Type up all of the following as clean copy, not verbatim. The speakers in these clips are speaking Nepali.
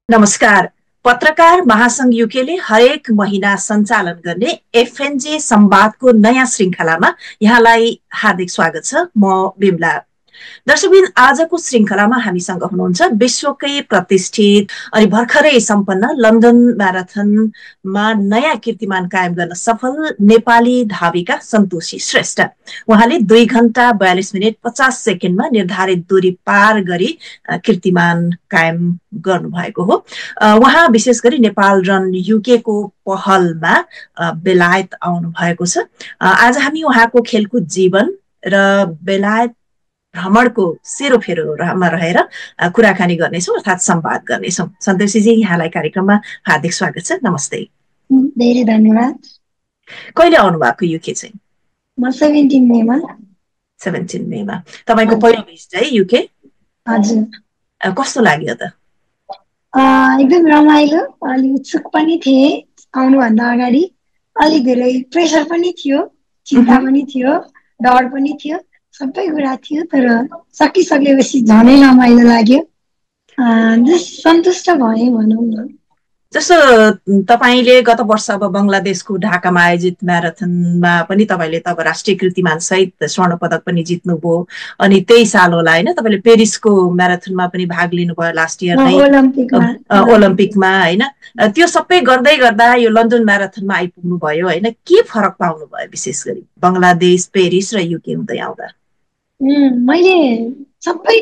नमस्कार। पत्रकार महासंघ युकेले हरेक महिना सञ्चालन गर्ने एफएनजे संवादको नयाँ श्रृङ्खलामा यहाँलाई हार्दिक स्वागत छ। म बिमला। दर्शकबिन, आजको श्रृङ्खलामा हामीसँग हुनुहुन्छ विश्वकै प्रतिष्ठित अनि भर्खरै सम्पन्न लन्डन म्याराथनमा नयाँ कीर्तिमान कायम गर्न सफल नेपाली धाविका सन्तोषी श्रेष्ठ। उहाँले 2 घण्टा 42 मिनट 50 सेकेन्डमा निर्धारित दूरी पार गरी कीर्तिमान कायम गर्नुभएको हो। उहाँ विशेष गरी नेपाल रन युके को पहलमा बेलायत आउनु भएको छ। आज हामी उहाँको खेलकुद जीवन र बेलायत भ्रमणको सेरोफेरोमा रहेर कुराकानी गर्नेछौँ, अर्थात् संवाद गर्नेछौँ। सन्तोषीजी, यहाँलाई कार्यक्रममा हार्दिक स्वागत छ। नमस्ते। धेरै धन्यवाद। कहिले आउनु भएको युके चाहिँ? म 17 मेमा। 17 मेमा तपाईको पहिलो भिजिट है युके? हजुर। कस्तो लाग्यो त? एकदम रमाइलो। अलि उत्सुक पनि थिए आउनुभन्दा अगाडि। अलि धेरै प्रेसर पनि थियो, चिन्ता पनि थियो, डर पनि थियो, सबै कुरा थियो। तर सकिसकेपछि झनै रमाइलो लाग्यो। सन्तुष्ट भएँ भनौँ न। जस्तो तपाईले गत वर्ष अब बङ्गलादेशको ढाकामा आयोजित म्याराथनमा पनि तपाईले तब राष्ट्रिय कीर्तिमान सहित स्वर्ण पदक पनि जित्नुभयो। अनि त्यही साल होला हैन, तपाईले पेरिसको म्याराथनमा पनि भाग लिनुभयो लास्ट इयर नै, ओलम्पिकमा हैन। त्यो सबै गर्दै गर्दा यो लन्डन म्याराथनमा आइपुग्नु भयो हैन। के फरक पाउनु भयो विशेष गरी बङ्गलादेश, पेरिस र युके हुँदै आउँदा? मैले सबै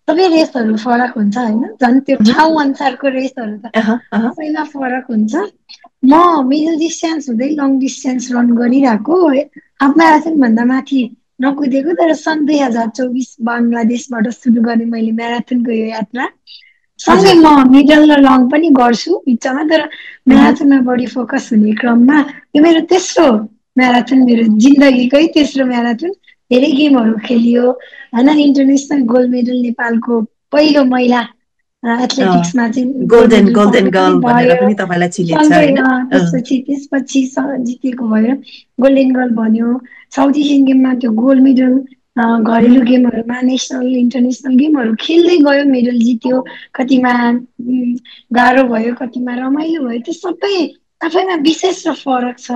रेसहरू फरक हुन्छ हैन, झन् त्यो ठाउँ अनुसारको रेसहरू त सबैमा फरक हुन्छ। म मिडल डिस्टेन्स हुँदै लङ डिस्टेन्स रन गरिरहेको, हाफ म्याराथन भन्दा माथि नकुदेको। तर सन् 2024 बङ्गलादेशबाट सुरु गर्ने मैले म्याराथनको यो यात्रा। सँगै म मिडल र लङ पनि गर्छु बिचमा, तर म्याराथनमा बढी फोकस हुने क्रममा यो मेरो तेस्रो म्याराथन, मेरो जिन्दगीकै तेस्रो म्याराथन। धेरै गेमहरू खेलियो हैन। इन्टरनेसनल गोल्ड मेडल, नेपालको पहिलो महिला एथलेटिक्समा चाहिँ गोल्डन गर्ल भनेर पनि तपाईलाई चिनिन्छ हैन। त्यसपछि जितेको भयो, गोल्डन गर्ल भन्यो। साउथ एसियन गेममा त्यो गोल्ड मेडल, घरेलु गेमहरूमा नेसनल इन्टरनेसनल गेमहरू खेल्दै गयो, मेडल जित्यो। कतिमा गाह्रो भयो, कतिमा रमाइलो भयो। त्यो सबै आफैमा विशेष र फरक छ।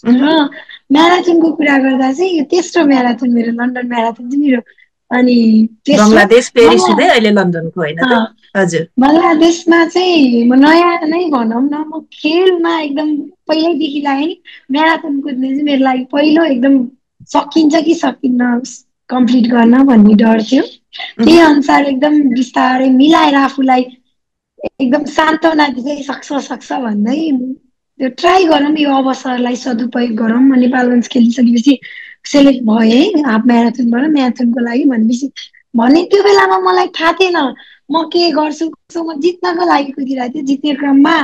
र म्याराथनको कुरा गर्दा चाहिँ यो तेस्रो म्याराथन मेरो, लन्डन म्याराथन चाहिँ मेरो। अनि बङ्गलादेश पेरिस हुँदै अहिले लन्डनको हैन त? हजुर। बङ्गलादेशमा चाहिँ म नयाँ नै भनौँ न, म खेलमा एकदम पहिल्यैदेखि लाग्यो नि। म्याराथन कुद्ने चाहिँ मेरो लागि पहिलो एकदम सकिन्छ कि सकिन्न कम्प्लिट गर्न भन्ने डर थियो। त्यही अनुसार एकदम बिस्तारै मिलाएर आफूलाई एकदम सान्त्वना दिँदै सक्छ भन्दै त्यो ट्राई गरौँ, यो अवसरलाई सदुपयोग गरौँ। म नेपालगञ्ज खेलिसकेपछि सेलेक्ट भएँ है हाफ म्याराथनबाट म्याराथनको लागि भनेपछि। भने त्यो बेलामा मलाई थाहा थिएन म के गर्छु। म जित्नको लागि कुदिरहेको थिएँ। जित्ने क्रममा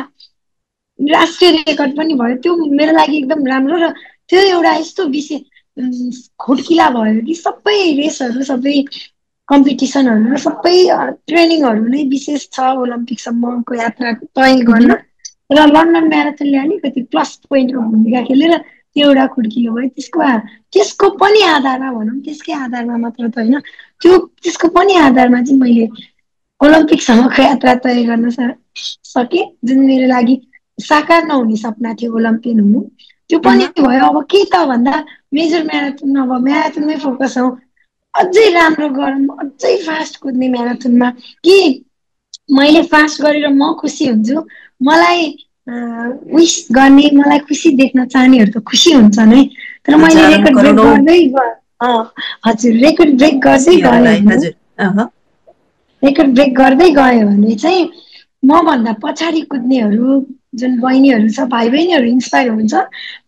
राष्ट्रिय रेकर्ड पनि भयो। त्यो मेरो लागि एकदम राम्रो। र त्यो एउटा यस्तो विषय खुड्किला भयो कि सबै रेसहरू, सबै कम्पिटिसनहरू र सबै ट्रेनिङहरू नै विशेष छ ओलम्पिकसम्मको यात्रा तय गर्न। र लन्डन म्याराथनले अलिकति प्लस पोइन्टको भूमिका खेलेर त्यो एउटा खुड्किलो भयो। त्यसको पनि आधारमा भनौँ, त्यसकै आधारमा मात्र त होइन, त्यसको पनि आधारमा चाहिँ मैले ओलम्पिकसम्मको यात्रा तय गर्न सकेँ, जुन मेरो लागि साकार नहुने सपना थियो ओलम्पियन हुनु। त्यो पनि भयो। अब के त भन्दा मेजर म्याराथन, अब म्याराथनमै फोकस हौ, अझै राम्रो गरौँ, अझै फास्ट कुद्ने म्याराथनमा। कि मैले फास्ट गरेर म खुसी हुन्छु, मलाई विश गर्ने, मलाई खुसी देख्न चाहनेहरू त खुसी हुन्छन् है। तर मैले रेकर्ड ब्रेक गर्दै हजुर रेकर्ड ब्रेक गर्दै गएँ, रेकर्ड ब्रेक गर्दै गयो भने चाहिँ मभन्दा पछाडि कुद्नेहरू जुन बहिनीहरू छ, भाइ बहिनीहरू इन्सपायर हुन्छ।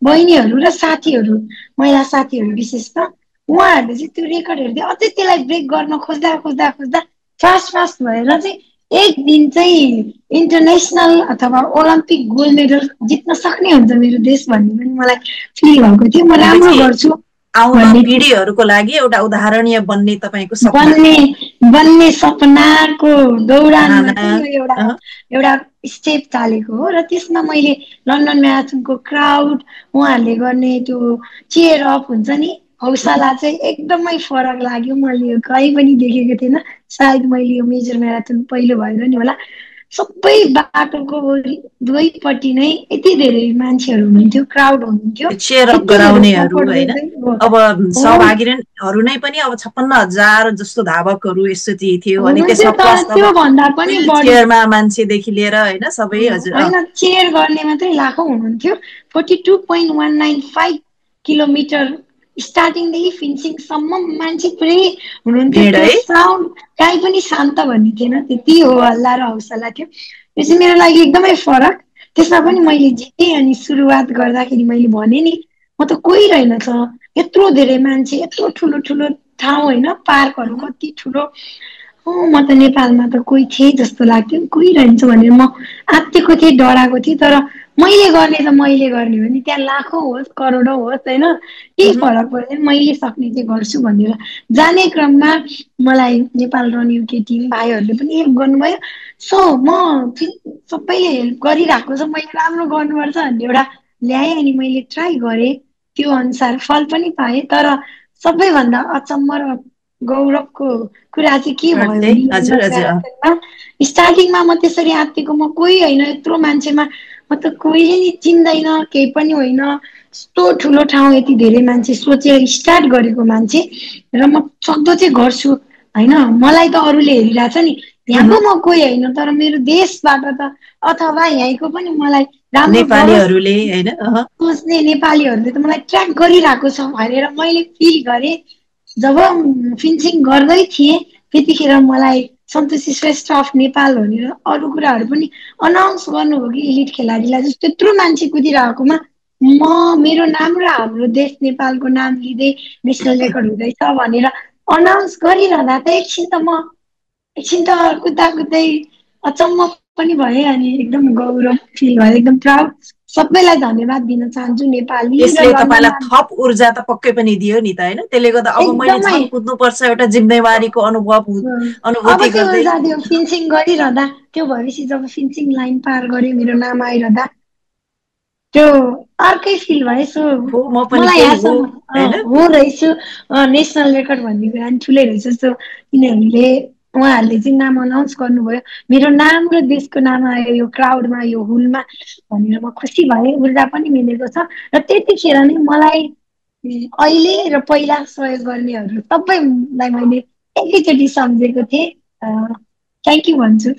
बहिनीहरू र साथीहरू, महिला साथीहरू विशेष त, उहाँहरूले चाहिँ त्यो रेकर्ड हेर्दै अझै त्यसलाई ब्रेक गर्न खोज्दा खोज्दा खोज्दा फास्ट भएर चाहिँ एक दिन चाहिँ इन्टरनेसनल अथवा ओलम्पिक गोल्ड मेडल जित्न सक्ने हुन्छ मेरो देश भन्ने पनि मलाई फिल भएको थियो। म राम्रो गर्छु आउने पिढीहरूको लागि एउटा उदाहरणीय बन्ने तपाईको सपना, बन्ने सपनाको दौडानमा चाहिँ एउटा स्टेप चालेको हो। र त्यसमा मैले लन्डन म्याराथनको क्राउड, उहाँहरूले गर्ने त्यो चियर अप हुन्छ नि, हौसला चाहिँ एकदमै फरक लाग्यो। मैले यो कहीँ पनि देखेको थिएन। सायद मैले यो मेजर म्याराथन पहिलो भएर नि होला, सबै बाटोको दुवैपट्टि नै यति धेरै मान्छेहरू हुनुहुन्थ्यो, क्राउड हुनुहुन्थ्यो, चेयर अप यति धेरै गराउनेहरू सपोर्ट होइन, गर्दै अब सहभागीहरू नै पनि अब 56,000 जस्तो धावकहरू यसोची थियो अनि हुनुहुन्थ्यो। त्यसमा तर प्लस अब त्यो भन्दा पनि व्हिल बढी चेयरमा मान्छेदेखि लिएर होइन सबै। हजुर होइन, चेयर गर्ने मात्रै लाखौँ हुनुहुन्थ्यो। 42.195 किलोमिटर स्टार्टिङदेखि फिनिसिङसम्म मान्छे पुरै हुनुहुन्थ्यो। भिड त्यो है। साउन्ड काहीँ पनि शान्त भन्ने थिएन, त्यति हो हल्ला र हौसला थियो। यो चाहिँ मेरो लागि एकदमै फरक। त्यसमा पनि मैले जितेँ। अनि सुरुवात गर्दाखेरि मैले भने नि, म त कोही रहेनछ, यत्रो धेरै मान्छे, यत्रो ठुलो ठुलो ठाउँ होइन, पार्कहरू कति ठुलो, म त नेपालमा त कोही थिएँ जस्तो लाग्थ्यो, कोही रहन्छ भनेर म आत्तिएको थिएँ, डराएको थिएँ। तर मैले गर्ने त मैले गर्ने हो नि, त्यहाँ लाखौँ होस् करोडौँ होस् होइन, केही फरक पर्दैन, मैले सक्ने चाहिँ गर्छु भनेर जाने क्रममा मलाई नेपाल रन युके टिम भाइहरूले पनि हेल्प गर्नुभयो। सो म सबैले हेल्प गरिरहेको छ, मैले राम्रो गर्नुपर्छ भन्ने एउटा ल्याएँ। अनि मैले ट्राई गरेँ, त्यो अनुसार फल पनि पाएँ। तर सबैभन्दा अचम्म र गौरवको कुरा चाहिँ के भयो भने हजुर लन्डन हजुर म्याराथनमा स्टार्टिङमा म त्यसरी आत्तिएको, म कोही होइन, यत्रो मान्छेमा म त कोहीले नि चिन्दैन, केही पनि होइन, यस्तो ठुलो ठाउँ, यति धेरै मान्छे सोचेर स्टार्ट गरेको मान्छे, र म सक्दो चाहिँ गर्छु होइन। मलाई त अरूले हेरिरहेछ नि, यहाँको म कोही होइन, तर मेरो देशबाट त अथवा यहीँको पनि मलाई राम्रो गरोस् नेपालीहरूले होइन। सोच्ने नेपालीहरूले त मलाई ट्र्याक गरिरहेको छ भनेर मैले फिल गरेँ। जब फिनिसिङ गर्दै थिएँ त्यतिखेर मलाई सन्तोषी श्रेष्ठ अफ नेपाल भनेर अरू कुराहरू पनि अनाउन्स गर्नुभयो कि इलिट खेलाडीलाई, जस्तो त्यत्रो मान्छे कुदिरहेकोमा मेरो नाम र हाम्रो देश नेपालको नाम लिँदै नेसनल रेकर्ड हुँदैछ भनेर अनाउन्स गरिरहँदा त एकछिन त कुद्दा कुद्दै अचम्म पनि भए। अनि एकदम गौरव फिल भयो, एकदम प्राउड। सबैलाई धन्यवाद दिन चाहन्छु, नेपाली र त्यसले तपाईँलाई लन्डनमा। थप ऊर्जा त पक्कै पनि दियो नि त होइन, त्यसले गर्दा अब मैले एकदमै झन् कुद्नुपर्छ, एउटा जिम्मेवारीको अब अनुभूति चाहिँ गर्दै। उल्टा त्यो फिनिसिङ गरिरहँदा, त्यो भएपछि जब फिनिसिङ लाइन पार गरेँ, मेरो नाम आइरहँदा त्यो अर्कै फिल भयो। सो हो म पनि मलाई त्यही हो यहाँसम्म होइन। हो रहेछु, नेसनल रेकर्ड भन्ने कुरा नि ठुलै रहेछ। सो उहाँहरूले चाहिँ नाम अनाउन्स गर्नुभयो, मेरो नाम र देशको नाम आयो यो क्राउडमा, यो हुलमा भनेर म खुसी भएँ, ऊर्जा पनि मिलेको छ। र त्यतिखेर नै मलाई अहिले र पहिला सहयोग गर्नेहरू सबैलाई मैले एकैचोटि सम्झेको थिएँ। थ्याङ्क यू भन्छु,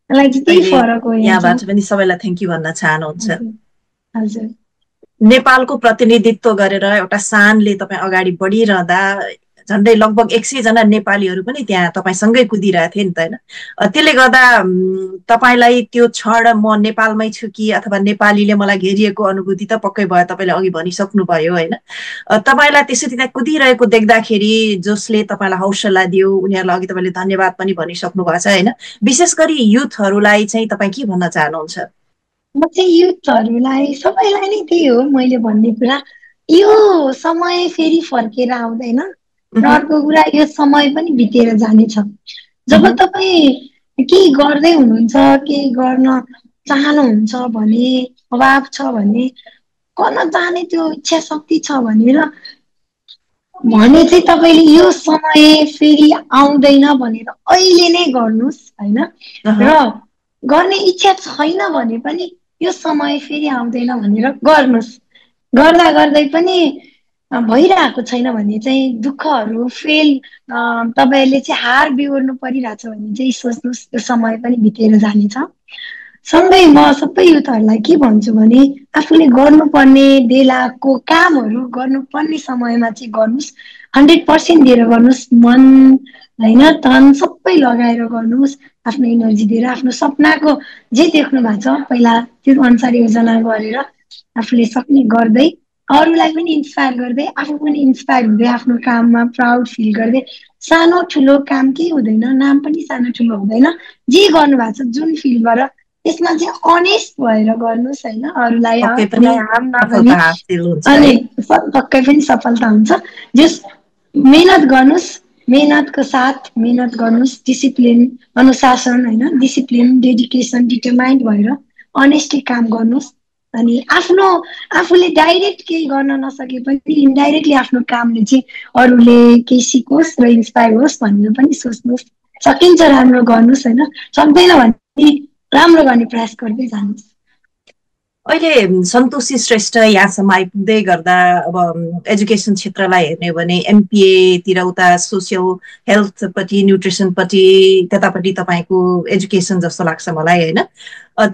मलाई चाहिँ त्यही अहिले फरक हो यहाँ चाहिँ। यहाँबाट पनि सबैलाई थ्याङ्क यू भन्न चाहनुहुन्छ। हजुर हजुर नेपालको प्रतिनिधित्व गरेर एउटा शानले तपाईँ अगाडि बढिरहँदा झन्डै लगभग 100 जना नेपालीहरू पनि त्यहाँ तपाईँसँगै कुदिरहेको थिए नि त होइन। त्यसले गर्दा तपाईँलाई त्यो क्षण म नेपालमै छु कि अथवा नेपालीले मलाई घेरिएको अनुभूति त पक्कै भयो, तपाईँले अघि भनिसक्नुभयो होइन। तपाईँलाई त्यसरी त्यहाँ कुदिरहेको देख्दाखेरि जसले तपाईँलाई हौसला दियो उनीहरूलाई अघि तपाईँले धन्यवाद पनि भनिसक्नु भएको छ होइन। विशेष गरी युथहरूलाई चाहिँ तपाईँ के भन्न चाहनुहुन्छ? म चाहिँ युथहरूलाई सबैलाई नै त्यही हो मैले भन्ने कुरा, यो समय फेरि फर्केर आउँदैन। र उहुँ, अर्को कुरा, यो समय पनि बितेर जानेछ। जब उहुँ, तपाईँ केही गर्दै हुनुहुन्छ, केही गर्न चाहनुहुन्छ भने, अभाव छ भने, गर्न चाहने त्यो इच्छा शक्ति छ भने चाहिँ तपाईँले यो समय फेरि आउँदैन भनेर अहिले नै गर्नुहोस् होइन। अहँ, र गर्ने इच्छा छैन भने पनि यो समय फेरि आउँदैन भनेर गर्नुहोस्। गर्दा गर्दै पनि भइरहेको छैन भने चाहिँ दुःखहरू फेल, तपाईँहरूले चाहिँ हार बिहोर्नु परिरहेछ भने चाहिँ सोच्नुहोस्, यो समय पनि बितेर जानेछ। सँगै म सबै युथहरूलाई के भन्छु भने, आफूले गर्नुपर्ने बेलाको कामहरू गर्नुपर्ने समयमा चाहिँ गर्नुहोस्, 100% दिएर गर्नुहोस्। मन होइन तन सबै लगाएर गर्नुहोस्, आफ्नो इनर्जी दिएर आफ्नो सपनाको जे देख्नु भएको छ पहिला त्यो अनुसार योजना गरेर आफूले सक्ने गर्दै, अरूलाई पनि इन्सपायर गर्दै, आफू पनि इन्सपायर हुँदै, आफ्नो काममा प्राउड फिल गर्दै। सानो ठुलो काम केही हुँदैन, नाम पनि सानो ठुलो हुँदैन, जे गर्नु भएको छ जुन फिल्डबाट त्यसमा चाहिँ अनेस्ट भएर गर्नुहोस् होइन, अरूलाई पक्कै पनि कसैलाई हार्म नगरी। सफलता हासिल हुन्छ अनि है। पक्कै पनि सफलता हुन्छ। जस मेहनत गर्नुहोस्, मेहनतको साथ मेहनत गर्नुहोस्, डिसिप्लिन, अनुशासन होइन, डिसिप्लिन, डेडिकेसन, डिटरमाइन्ड भएर अनेस्टली काम गर्नुहोस्। अनि आफूले डाइरेक्ट केही गर्न नसके पनि इन्डाइरेक्टली आफ्नो कामले चाहिँ अरूले केही सिकोस् र इन्सपायर होस् भनेर पनि सोच्नुहोस्। सकिन्छ, राम्रो गर्नुहोस् होइन। सक्दैन भने राम्रो गर्ने प्रयास गर्दै जानुहोस्। अहिले सन्तोषी श्रेष्ठ यहाँसम्म आइपुग्दै गर्दा अब एजुकेसन क्षेत्रलाई हेर्ने हो भने एमपिएतिर उता सोसियल हेल्थपट्टि न्युट्रिसनपट्टि त्यतापट्टि तपाईँको एजुकेसन जस्तो लाग्छ मलाई होइन।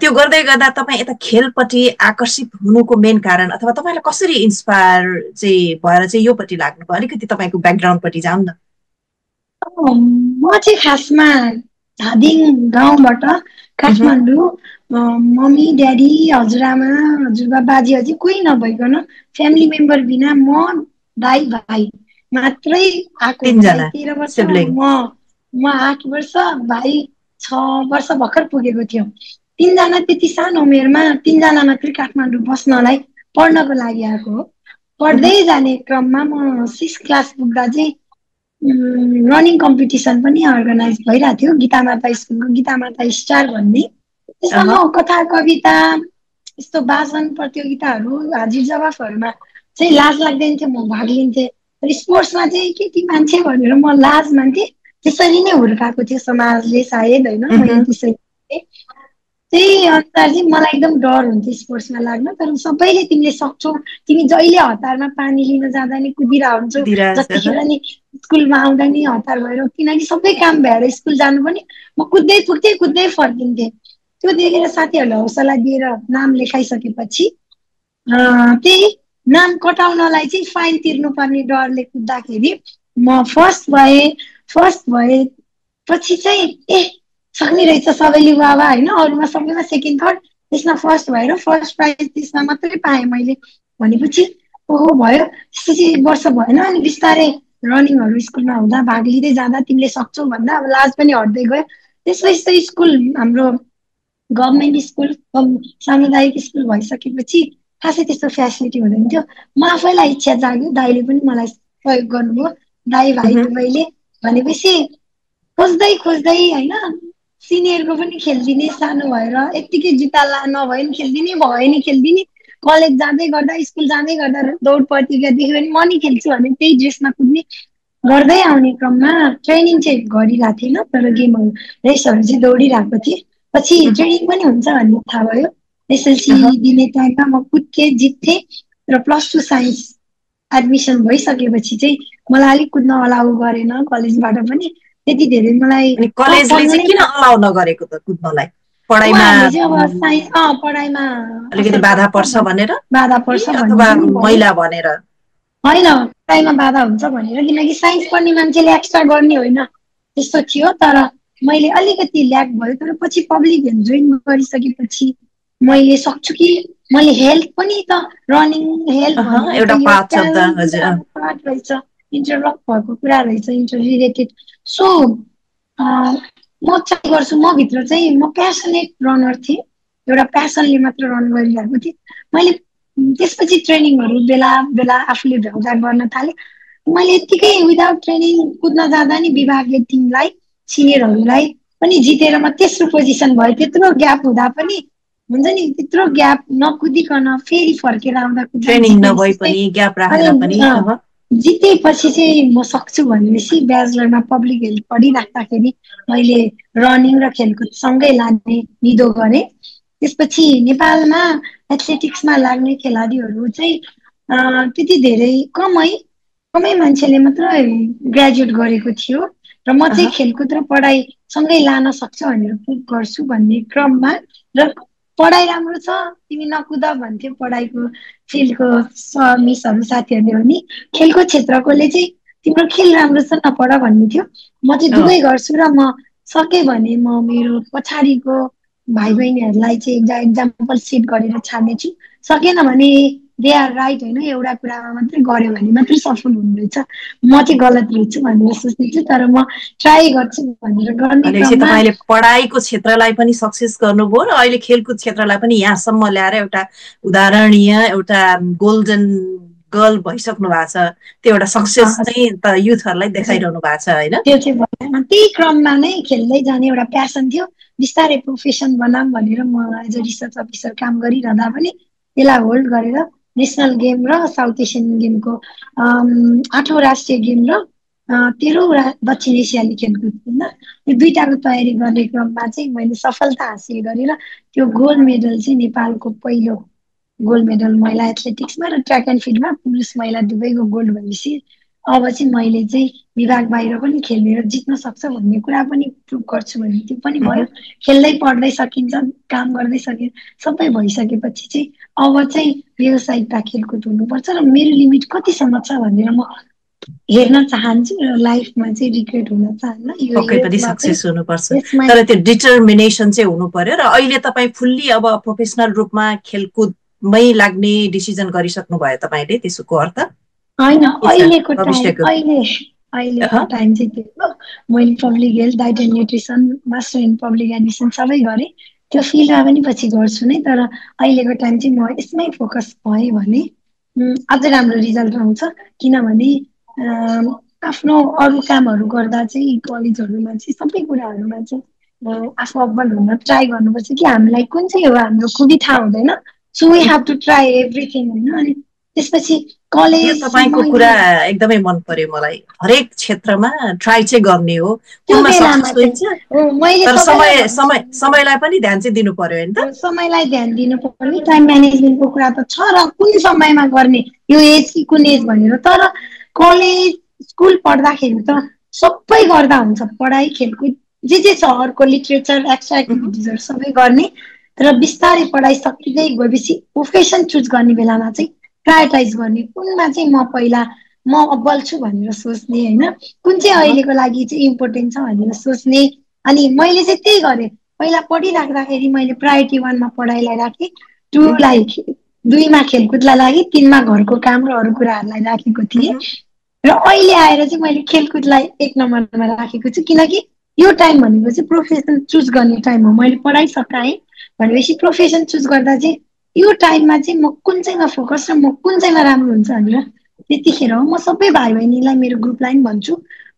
त्यो गर्दै गर्दा तपाईँ यता खेलपट्टि आकर्षित हुनुको मेन कारण अथवा तपाईँलाई कसरी इन्सपायर चाहिँ भएर चाहिँ योपट्टि लाग्नुभयो, अलिकति तपाईँको ब्याकग्राउन्डपट्टि जाउँ न। म चाहिँ खासमा धादिङ गाउँबाट काठमाडौँ मम्मी ड्याडी हजुरआमा हजुरबा बाजे अझै कोही नभइकन फ्यामिली मेम्बर बिना म दाइ भाइ मात्रै आएको हो। मलाई तिनजना 13 वर्ष, सिब्लिङ। म 8 वर्ष, भाइ 6 वर्ष भर्खर पुगेको थियो। तिनजना त्यति सानो उमेरमा तिनजना मात्रै काठमाडौँ बस्नलाई पढ्नको लागि आएको हो। पढ्दै जाने क्रममा म 6 क्लास पुग्दा चाहिँ रनिङ कम्पिटिसन पनि अर्गनाइज भइरहेको थियो गीता माता स्कुलको, गीता माता स्टार भन्ने। त्यसमा म कथा कविता यस्तो वाचन प्रतियोगिताहरू हाजिर जवाफहरूमा चाहिँ लाज लाग्दैन थियो, म भाग लिन्थेँ। तर स्पोर्ट्समा चाहिँ केटी मान्छे भनेर म लाज मान्थेँ। त्यसरी नै हुर्काएको थियो समाजले सायद होइन, मैले त्यसरी त्यही अनुसार चाहिँ मलाई एकदम डर हुन्थ्यो स्पोर्ट्समा लाग्न। तर सबैले तिमीले सक्छौ, तिमी जहिले हतारमा पानी लिन जाँदा नि कुदिरहेको हुन्छौ, जतिखेर नि स्कुलमा आउँदा नि हतार भएर, किनकि सबै काम भएर स्कुल जानु पनि म कुद्दै पुग्थेँ कुद्दै फर्किन्थेँ। त्यो देखेर साथीहरूले हौसला दिएर नाम लेखाइसकेपछि त्यही नाम कटाउनलाई चाहिँ फाइन तिर्नुपर्ने डरले कुद्दाखेरि म फर्स्ट भएँ। फर्स्ट भएपछि चाहिँ सक्ने रहेछ सबैले वाह होइन, अरूमा सबैमा सेकेन्ड थर्ड, त्यसमा फर्स्ट भएर फर्स्ट प्राइज त्यसमा मात्रै पाएँ मैले। भनेपछि ओहो भयो, त्यस्तो चाहिँ वर्ष भएन। अनि बिस्तारै रनिङहरू स्कुलमा हुँदा भाग लिँदै जाँदा तिमीले सक्छौ भन्दा अब लाज पनि हट्दै गयो। त्यसपछि त स्कुल हाम्रो गभर्मेन्ट स्कुल सामुदायिक स्कुल भइसकेपछि खासै त्यस्तो फेसिलिटी हुँदैन थियो। म आफैलाई इच्छा जाग्यो, दाइले पनि मलाई सहयोग गर्नुभयो, दाइ भाइ दुवैले। भनेपछि खोज्दै खोज्दै होइन सिनियरको पनि खेलिदिने, सानो भएर यत्तिकै जुत्ता नभए नि खेलिदिने, भयो नि खेलिदिने। कलेज जाँदै गर्दा स्कुल जाँदै गर्दा दौड प्रतियोगिता देख्यो भने म नि खेल्छु भने त्यही ड्रेसमा कुद्ने। गर्दै आउने क्रममा ट्रेनिङ चाहिँ गरिरहेको थिएन, तर गेमहरू रेसहरू चाहिँ दौडिरहेको थिएँ। पछि ट्रेनिङ पनि हुन्छ भन्ने थाहा भयो। एसएलसी दिने टाइममा म कुद्थेँ जित्थेँ। र +2 साइन्स एडमिसन भइसकेपछि चाहिँ मलाई अलिक कुद्न अलाउ गरेन कलेजबाट पनि। त्यति धेरै मलाई कलेजले चाहिँ किन अलाउ नगरेको त कुद्नलाई? पढाइमा उहाँहरूले चाहिँ अब साइन्स पढाइमा अलिकति असर बाधा पर्छ, पर्छ भनेर बाधा पर्छ भन्ने अथवा पनि भयो। महिला भनेर? होइन, पढाइमा बाधा हुन्छ भनेर, किनकि साइन्स पढ्ने मान्छेले एक्स्ट्रा गर्ने होइन त्यस्तो थियो। तर मैले अलिकति ल्याक भयो। तर पछि पब्लिक हेल्थ जोइन गरिसकेपछि मैले सक्छु कि मैले हेल्थ पनि त रनिङ हेल्थ भनेको त एउटा यो पार्ट छ त। हजुर। पार्ट रहेछ, इन्टरलक भएको कुरा रहेछ, इन्टर रिलेटेड। सो म ट्राई गर्छु। म भित्र चाहिँ म प्यासनेट रनर थिएँ, एउटा प्यासनले मात्र रन गरिरहेको थिएँ मैले। त्यसपछि ट्रेनिङहरू बेला बेला आफूले भ्याउँदा गर्न थालेँ। मैले यत्तिकै विदाउट ट्रेनिङ कुद्न जाँदा नि विभागीय टिमलाई सिनियरहरूलाई पनि जितेर म तेस्रो पोजिसन भयो। त्यत्रो ग्याप हुँदा पनि हुन्छ नि, त्यत्रो ग्याप नकुदिकन फेरि फर्केर आउँदा कुद्दा ट्रेनिङ नभए जितेपछि पनि ग्याप राखेर पनि अनि जितेपछि चाहिँ म सक्छु भनेपछि ब्याचलरमा पब्लिक हेल्थ पढिराख्दाखेरि मैले रनिङ र खेलकुद सँगै लाने निधो गरेँ। त्यसपछि नेपालमा एथलेटिक्समा लाग्ने खेलाडीहरू चाहिँ त्यति धेरै कमै मान्छेले मात्र ग्रेजुएट गरेको थियो। र म चाहिँ खेलकुद र पढाइ सँगै लान सक्छु भनेर प्रुभ गर्छु भन्ने क्रममा, र पढाइ राम्रो छ तिमी नकुद भन्थ्यो पढाइको फिल्डको मिसहरू साथीहरूले पनि। खेलको क्षेत्रकोले चाहिँ तिम्रो खेल राम्रो छ नपढ भन्ने थियो। म चाहिँ दुवै गर्छु र म सकेँ भने म मेरो पछाडिको भाइ बहिनीहरूलाई चाहिँ एक्जाम्पल सेट गरेर छाड्नेछु। सकेन भने दे आर राइट होइन, एउटा कुरामा मात्रै गऱ्यो भने मात्रै सफल हुनु रहेछ, म चाहिँ गलत रहेछु भनेर सोच्दैछु। तर म ट्राई गर्छु भनेर गर्ने भनेपछि क्रममा तपाईँले पढाइको क्षेत्रलाई पनि सक्सेस गर्नुभयो र अहिले खेलकुद क्षेत्रलाई पनि यहाँसम्म ल्याएर एउटा उदाहरणीय एउटा गोल्डन गर्ल भइसक्नु भएको छ। त्यो एउटा सक्सेस चाहिँ त युथहरूलाई देखाइरहनु भएको छ होइन? त्यो चाहिँ भएन। त्यही क्रममा नै खेल्दै जाने एउटा प्यासन थियो। बिस्तारै प्रोफेसन बनाऊँ भनेर म एज अ रिसर्च अफिसर काम गरिरहँदा पनि त्यसलाई होल्ड गरेर नेसनल गेम र साउथ एसियन गेमको 8औं राष्ट्रिय गेम र 13वटा दक्षिण एसियाली खेलकुद होइन यो दुईटाको तयारी गर्ने क्रममा चाहिँ मैले सफलता हासिल गरेर त्यो गोल्ड मेडल चाहिँ नेपालको पहिलो गोल्ड मेडल महिला एथलेटिक्समा र ट्र्याक एन्ड फिल्डमा पुरुष महिला दुवैको गोल्ड भएपछि अब चाहिँ मैले चाहिँ विभाग बाहिर पनि खेलेर जित्न सक्छ भन्ने कुरा पनि प्रुभ गर्छु भने त्यो पनि भयो। खेल्दै पढ्दै सकिन्छ, काम गर्दै सकिन्छ, सबै भइसकेपछि चाहिँ अब चाहिँ व्यावसायिकता खेलकुद हुनुपर्छ र मेरो लिमिट कतिसम्म छ भनेर म हेर्न चाहन्छु र लाइफमा चाहिँ रिग्रेट हुन चाहन्न। पक्कै पनि सक्सेस हुनुपर्छ, तर त्यो डिटर्मिनेसन चाहिँ हुनु पर्यो। र अहिले तपाईँ फुल्ली अब प्रोफेसनल रूपमा खेलकुदमै लाग्ने डिसिजन गरिसक्नु भयो तपाईँले, त्यसको अर्थ होइन? अहिलेको टाइम चाहिँ त्यो हो। मैले public health, diet and nutrition, master in public administration सबै गरेँ। त्यो फिल्डमा पनि पछि गर्छु नै, तर अहिलेको टाइम चाहिँ म यसमै फोकस भएँ भने अझै राम्रो रिजल्ट आउँछ। किनभने आफ्नो अरू कामहरू गर्दा चाहिँ कलेजहरूमा चाहिँ सबै कुराहरूमा चाहिँ आफू अब्बल हुन ट्राई गर्नुपर्छ कि हामीलाई कुन चाहिँ हो हाम्रो खुबी थाहा हुँदैन। So we have to try everything होइन। अनि त्यसपछि कलेज तपाईँको कुरा एकदमै मन पर्यो मलाई। हरेक क्षेत्रमा ट्राई चाहिँ गर्ने हो, त्यो बेलामा तर समयलाई पनि ध्यान चाहिँ दिनु पर्यो होइन त? समयलाई ध्यान दिनु पर्ने, टाइम म्यानेजमेन्टको कुरा त छ र कुन समयमा गर्ने, यो एज कि कुन एज भनेर। तर कलेज स्कुल पढ्दाखेरि त सबै गर्दा हुन्छ, पढाइ खेलकुद जे छ अर्को लिटरेचर एक्स्ट्रा एक्टिभिटिजहरू सबै गर्ने। तर बिस्तारै पढाइ सकिँदै गएपछि प्रोफेसन चुज गर्ने बेलामा चाहिँ प्रायोरिटाइज गर्ने, कुनमा चाहिँ म पहिला म अब्बल छु भनेर सोच्ने होइन, कुन चाहिँ अहिलेको लागि चाहिँ इम्पोर्टेन्ट छ भनेर सोच्ने। अनि मैले चाहिँ त्यही गरेँ। पहिला पढिराख्दाखेरि मैले प्रायोरिटी 1मा पढाइलाई राखेँ, 2मा खेलकुदलाई राखेँ, 3मा घरको काम र अरू कुराहरूलाई राखेको थिएँ। र अहिले आएर चाहिँ मैले खेलकुदलाई 1 नम्बरमा राखेको छु। किनकि यो टाइम भनेको चाहिँ प्रोफेसन चुज गर्ने टाइम हो। मैले पढाइ सकाएँ भनेपछि प्रोफेसन चुज गर्दा चाहिँ यो टाइममा चाहिँ म कुन चाहिँमा फोकस र म कुन चाहिँमा राम्रो हुन्छ भनेर त्यतिखेर हो। म सबै भाइ बहिनीलाई, मेरो ग्रुपलाई पनि भन्छु,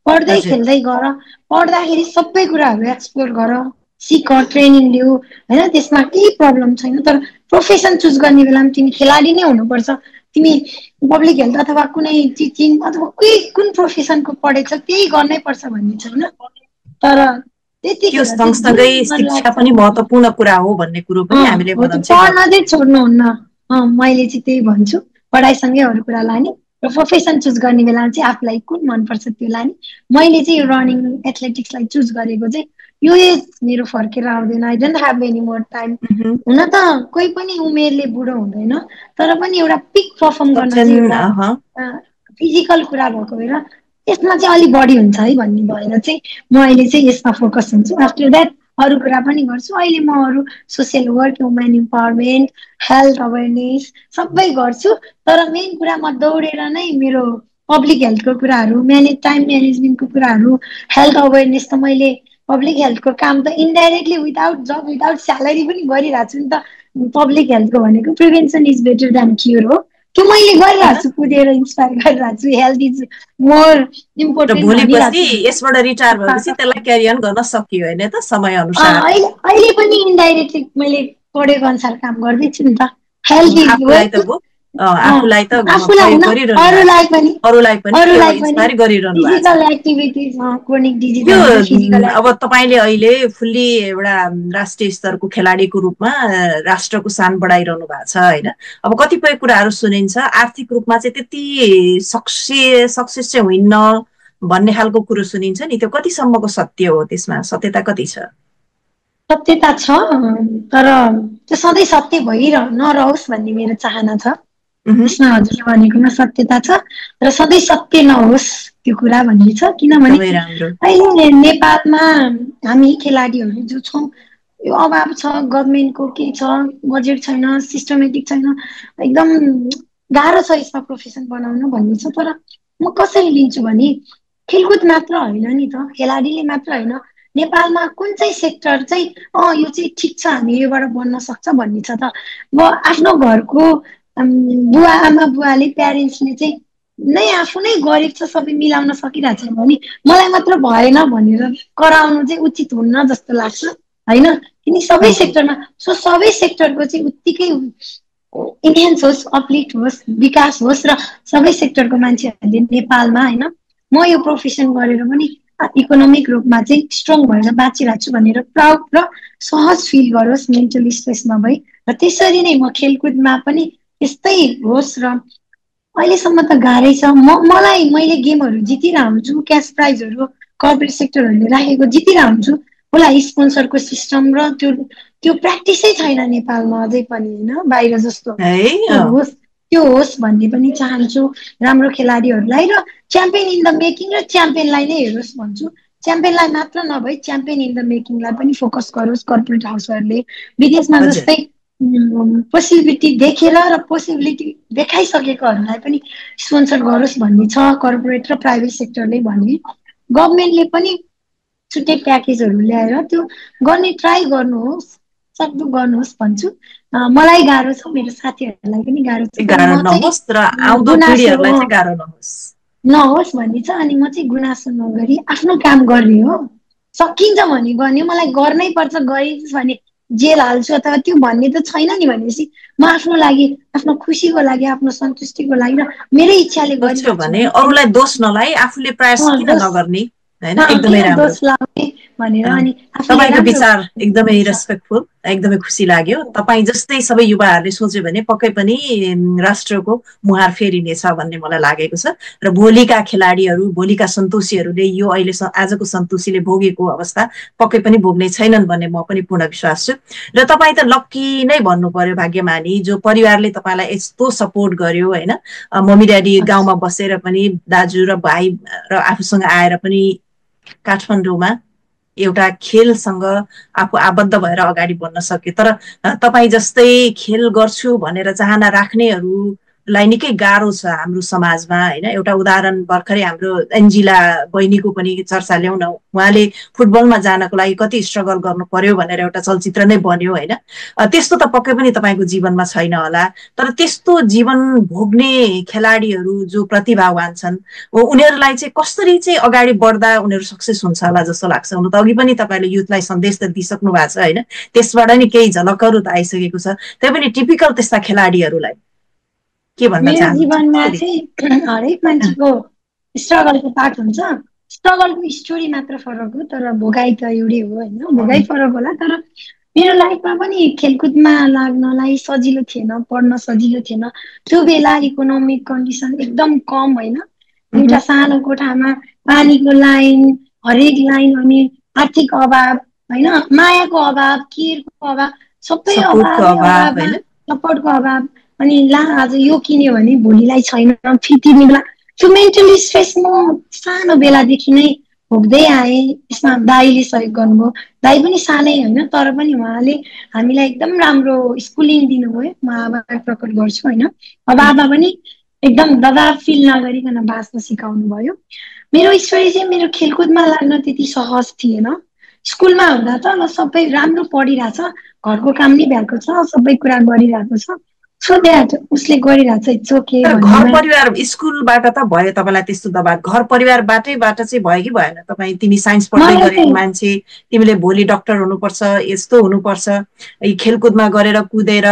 पढ्दै खेल्दै गर, पढ्दाखेरि सबै कुराहरू एक्सप्लोर गर, सिक, ट्रेनिङ लिऊ होइन, त्यसमा केही प्रब्लम छैन। तर प्रोफेसन चुज गर्ने बेलामा तिमी खेलाडी नै हुनुपर्छ। तिमी पब्लिक हेल्थ अथवा कुनै टिचिङ अथवा कुन प्रोफेसनको पढेछ त्यही गर्नै पर्छ भन्ने छैन। तर त्यो सँगसँगै शिक्षा पनि महत्त्वपूर्ण कुरा हो भन्ने कुरो पनि हामीले पढ्न चाहिँ छोड्नुहुन्न। मैले चाहिँ त्यही भन्छु, पढाइसँगै अरू कुरा लाने र प्रोफेसन चुज गर्ने बेलामा चाहिँ आफूलाई कुन मनपर्छ त्यो लाने। मैले चाहिँ यो रनिङ एथलेटिक्सलाई चुज गरेको चाहिँ यो एज मेरो फर्केर आउँदैन। I don't have any more time. हुन त कोही पनि उमेरले बुढो हुँदैन, तर पनि एउटा पिक पर्फर्म गर्न चाहिँ एउटा फिजिकल कुरा भएको भएर यसमा चाहिँ अलिक बढी हुन्छ है भन्ने भएर चाहिँ म अहिले चाहिँ यसमा फोकस हुन्छु। आफ्टर द्याट अरू कुरा पनि गर्छु। अहिले म अरू social work, women empowerment, health awareness सबै गर्छु। तर मेन कुरा म दौडेर नै मेरो पब्लिक हेल्थको कुराहरू, टाइम म्यानेजमेन्टको कुराहरू, हेल्थ अवेरनेस त मैले पब्लिक हेल्थको काम त इन्डाइरेक्टली विदाउट जब विदाउट स्यालेरी पनि गरिरहेको छु नि त। पब्लिक हेल्थको भनेको prevention is better than cure हो। त्यो मैले गरिरहेको छु, कुदेर इन्सपायर गरिरहेको छु। हेल्थ इज मोर इम्पोर्टेन्ट भोलिपछि यसबाट रिटायर भएपछि त्यसलाई क्यारी अन गर्न सकियो होइन त समय अनुसार। अहिले पनि इन्डाइरेक्टली मैले पढेको अनुसार काम गर्दैछु नि त। हेल्थ इज आफूलाई त अरूलाई इन्स्पायर गरिरहनु भएको। अब तपाईँले अहिले फुल्ली एउटा राष्ट्रिय स्तरको खेलाडीको रूपमा राष्ट्रको सान बढाइरहनु भएको छ होइन। अब कतिपय कुराहरू सुनिन्छ, आर्थिक रूपमा चाहिँ त्यति सक्सेस चाहिँ हुन्न भन्ने खालको कुरो सुनिन्छ नि, त्यो कतिसम्मको सत्य हो? त्यसमा सत्यता कति छ? सत्यता छ, तर त्यो सधैँ सत्य नरहोस् भन्ने मेरो चाहना छ। त्यसमा हजुरले भनेकोमा सत्यता छ, र सधैँ सत्य नहोस् त्यो कुरा भन्ने छ। किनभने अहिले नेपालमा हामी खेलाडीहरू जो छौँ यो अभाव छ, गभर्मेन्टको के छ, बजेट छैन, सिस्टमेटिक छैन, एकदम गाह्रो छ यसमा प्रोफेसन बनाउनु भन्ने छ। तर म कसरी लिन्छु भने खेलकुद मात्र होइन नि त, खेलाडीले मात्र होइन, नेपालमा कुन चाहिँ सेक्टर चाहिँ यो चाहिँ ठिक छ, हामी योबाट बन्न सक्छ भन्ने छ त। म आफ्नो घरको बुवा आमा बुवाले, प्यारेन्ट्सले चाहिँ नै आफू नै गरिब छ, सबै मिलाउन सकिरहेको छ भने मलाई मात्र भएन भनेर कराउनु चाहिँ उचित हुन्न जस्तो लाग्छ होइन। किन सबै सेक्टरमा सबै सेक्टरको चाहिँ उत्तिकै इन्हेन्स होस्, अपलिफ्ट होस्, विकास होस् र सबै सेक्टरको मान्छेहरूले नेपालमा होइन म यो प्रोफेसन गरेर पनि इकोनोमिक रूपमा चाहिँ स्ट्रङ भएर बाँचिरहेको छु भनेर प्राउड र सहज फिल गरोस्, मेन्टली स्ट्रेस नभई। र त्यसरी नै म खेलकुदमा पनि त्यस्तै होस्। र अहिलेसम्म त गाह्रै छ। मैले गेमहरू जितिरहेको हुन्छु, क्यास प्राइजहरू कर्पोरेट सेक्टरहरूले राखेको जितिरहेको हुन्छु। मलाई स्पोन्सरको सिस्टम र त्यो प्र्याक्टिसै छैन नेपालमा अझै पनि, होइन बाहिर जस्तो है। त्यो होस् भन्ने पनि चाहन्छु राम्रो खेलाडीहरूलाई। र च्याम्पियन इन द मेकिङ र च्याम्पियनलाई नै हेरोस् भन्छु। च्याम्पियनलाई मात्र नभई च्याम्पियन इन द मेकिङलाई पनि फोकस गरोस् कर्पोरेट हाउसहरूले। विदेशमा हजुर जस्तै पोसिबिलिटी देखेर र पोसिबिलिटी देखाइसकेकोहरूलाई पनि स्पोन्सर गरोस् भन्ने छ कर्पोरेट र प्राइभेट सेक्टरले भने। गभर्मेन्टले पनि छुट्टै प्याकेजहरू ल्याएर त्यो गर्ने ट्राई गर्नुहोस्, सक्दो गर्नुहोस् भन्छु। मलाई गाह्रो छ, मेरो साथीहरूलाई पनि गाह्रो छ, तर गाह्रो म नहोस् र चाहिँ आउँदो गुनासो पिँढीहरूलाई चाहिँ गाह्रो नहोस् नहोस् भन्ने छ। अनि म चाहिँ गुनासो नगरी आफ्नो काम गर्ने हो। सकिन्छ भने गर्ने, मलाई गर्नै पर्छ, गरिस् भने जेल हाल्छु अथवा त्यो भन्ने त छैन नि। भनेपछि म आफ्नो लागि, आफ्नो खुसीको लागि, आफ्नो सन्तुष्टिको लागि र मेरै इच्छाले सोच्यो गरिरहेको छु भने भने अरूलाई दोष नलाई, आफूले प्रयास किन दोष नगर्ने, होइन? एकदमै किन राम्रो। दोष लाउने भनेर। अनि आफूले तपाईँको राम्रो विचार एकदमै रेस्पेक्टफुल, एकदमै खुसी लाग्यो। तपाईँ जस्तै सबै युवाहरूले सोच्यो भने पक्कै पनि राष्ट्रको मुहार फेरिनेछ भन्ने मलाई लागेको छ। र भोलिका खेलाडीहरू, भोलिका सन्तोषीहरूले यो अहिले आजको सन्तोषीले भोगेको अवस्था पक्कै पनि भोग्ने छैनन् भन्ने म पनि पूर्ण विश्वास छु। र तपाईँ त लक्की नै भन्नु पर्यो, भाग्यमानी, जो परिवारले तपाईँलाई यस्तो सपोर्ट गर्यो, होइन? मम्मी ड्याडी गाउँमा बसेर पनि दाजु र भाइ र आफूसँग आएर पनि काठमाडौँमा एउटा खेलसँग आफू आबद्ध भएर अगाडि बढ्न सक्यो। तर तपाईँ जस्तै खेल गर्छु भनेर चाहना राख्नेहरूलाई निकै गाह्रो छ हाम्रो समाजमा, होइन? एउटा उदाहरण भर्खरै हाम्रो एन्जिला बहिनीको पनि चर्चा ल्याउन। उहाँले फुटबलमा जानको लागि कति स्ट्रगल गर्नु पर्यो भनेर एउटा चलचित्र नै बन्यो, होइन? त्यस्तो त पक्कै पनि तपाईँको जीवनमा छैन होला। तर त्यस्तो जीवन भोग्ने खेलाडीहरू जो प्रतिभावान छन्, उनीहरूलाई चाहिँ कसरी चाहिँ अगाडि बढ्दा उनीहरू सक्सेस हुन्छ होला जस्तो लाग्छ? हुन त अघि पनि तपाईँले युथलाई सन्देश त दिइसक्नु भएको छ, होइन? त्यसबाट नि केही झलकहरू त आइसकेको छ। त्यही पनि टिपिकल त्यस्ता खेलाडीहरूलाई के भन्न मेरो जीवनमा चाहनुहुन्छ? चाहिँ हरेक मान्छेको स्ट्रगलको पार्ट हुन्छ। स्ट्रगलको स्टोरी मात्र फरक हो, तर भोगाइ त एउटै हो, होइन? भोगाइ फरक होला, तर मेरो लाइफमा पनि खेलकुदमा लाग्नलाई सजिलो थिएन, पढ्न सजिलो थिएन। त्यो बेला इकोनोमिक कन्डिसन एकदम कम, होइन? एउटा सानो कोठामा पानीको लाइन, हरेक लाइन, अनि आर्थिक अभाव, होइन? मायाको अभाव, केयरको अभाव, सबै सपोर्टको अभावै अभाव, अभावमा होइन? सपोर्टको अभाव। अनि आज यो किन्यो भने भोलिलाई छैन, फी तिर्ने बेला त्यो मेन्टली स्ट्रेस म सानो बेलादेखि नै भोग्दै आएँ। यसमा दाइले सहयोग गर्नुभयो। दाइ पनि सानै, होइन? तर पनि उहाँले हामीलाई एकदम राम्रो स्कुलिङ दिनुभयो। म आभार प्रकट गर्छु, होइन? अब आमा पनि एकदम दबाब फिल नगरिकन बाँच्न सिकाउनु भयो। मेरो स्टोरी चाहिँ मेरो खेलकुदमा लाग्न त्यति सहज थिएन। स्कुलमा हुँदा त ल सबै राम्रो पढिरहेछ, घरको काम नि भ्याएको छ, सबै कुरा गरिरहेको छ, सो द्याट उसले गरिरहेछ, इट्स ओके तर घर भन्नेमा। परिवार, स्कुलबाट त भयो तपाईँलाई त्यस्तो दबाब, घर परिवारबाट चाहिँ भयो कि भएन? तपाईँ, तिमी साइन्स पढ्दै मलाई गरेको चाहिँ मान्छे, तिमीले भोलि डक्टर हुनुपर्छ, यस्तो हुनुपर्छ, खेलकुदमा गरेर कुदेर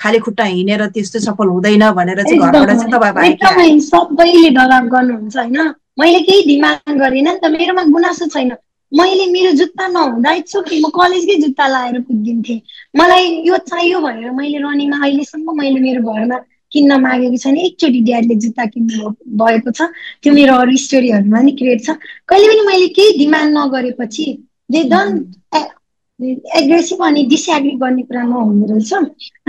खाली खुट्टा हिँडेर त्यस्तो सफल हुँदैन भनेर चाहिँ घरबाट चाहिँ दबाब आयो कि एकदमै आएन? सबैले दबाब गर्नुहुन्छ, होइन? मैले केही डिमान्ड गरेन नि त, मेरोमा गुनासो छैन। मैले मेरो जुत्ता नहुँदा इट्स ओके, म कलेजकै जुत्ता लाएर कुदिन्थेँ। मलाई यो चाहियो भनेर मैले रनिङमा अहिलेसम्म मैले मेरो घरमा किन्न मागेको छैन। एकचोटि ड्याडले जुत्ता किन्नु भएको छ, त्यो मेरो अरू स्टोरीहरूमा नि क्रिएट छ। कहिले पनि मैले केही डिमान्ड नगरेपछि दे डोन्ट एग्रेसिभ अनि डिसएग्री गर्ने कुरा नहुँदो रहेछ।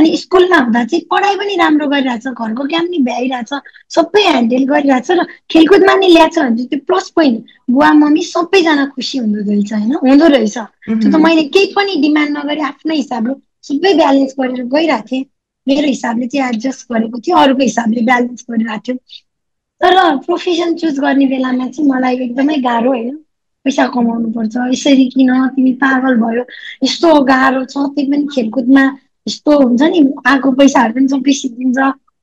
अनि स्कुलमा हुँदा चाहिँ पढाइ पनि राम्रो गरिरहेछ, घरको काम नि भ्याइरहेछ, सबै ह्यान्डल गरिरहेछ र खेलकुदमा नि ल्याएको छ भने चाहिँ त्यो प्लस पोइन्ट। बुवा मम्मी सबैजना खुसी हुँदो रहेछ, होइन? हुँदो रहेछ। त्यो त मैले केही पनि डिमान्ड नगरी आफ्नै हिसाबले सबै ब्यालेन्स गरेर गइरहेको थिएँ। मेरो हिसाबले चाहिँ एडजस्ट गरेको थियो, अरूको हिसाबले ब्यालेन्स गरिरहेको थियो। तर प्रोफेसन चुज गर्ने बेलामा चाहिँ मलाई एकदमै गाह्रो, होइन? पैसा कमाउनु पर्छ, यसरी किन, तिमी पागल भयो, यस्तो गाह्रो छ, त्यही पनि खेलकुदमा यस्तो हुन्छ नि, आएको पैसाहरू पनि सबै सिद्धिन्छ,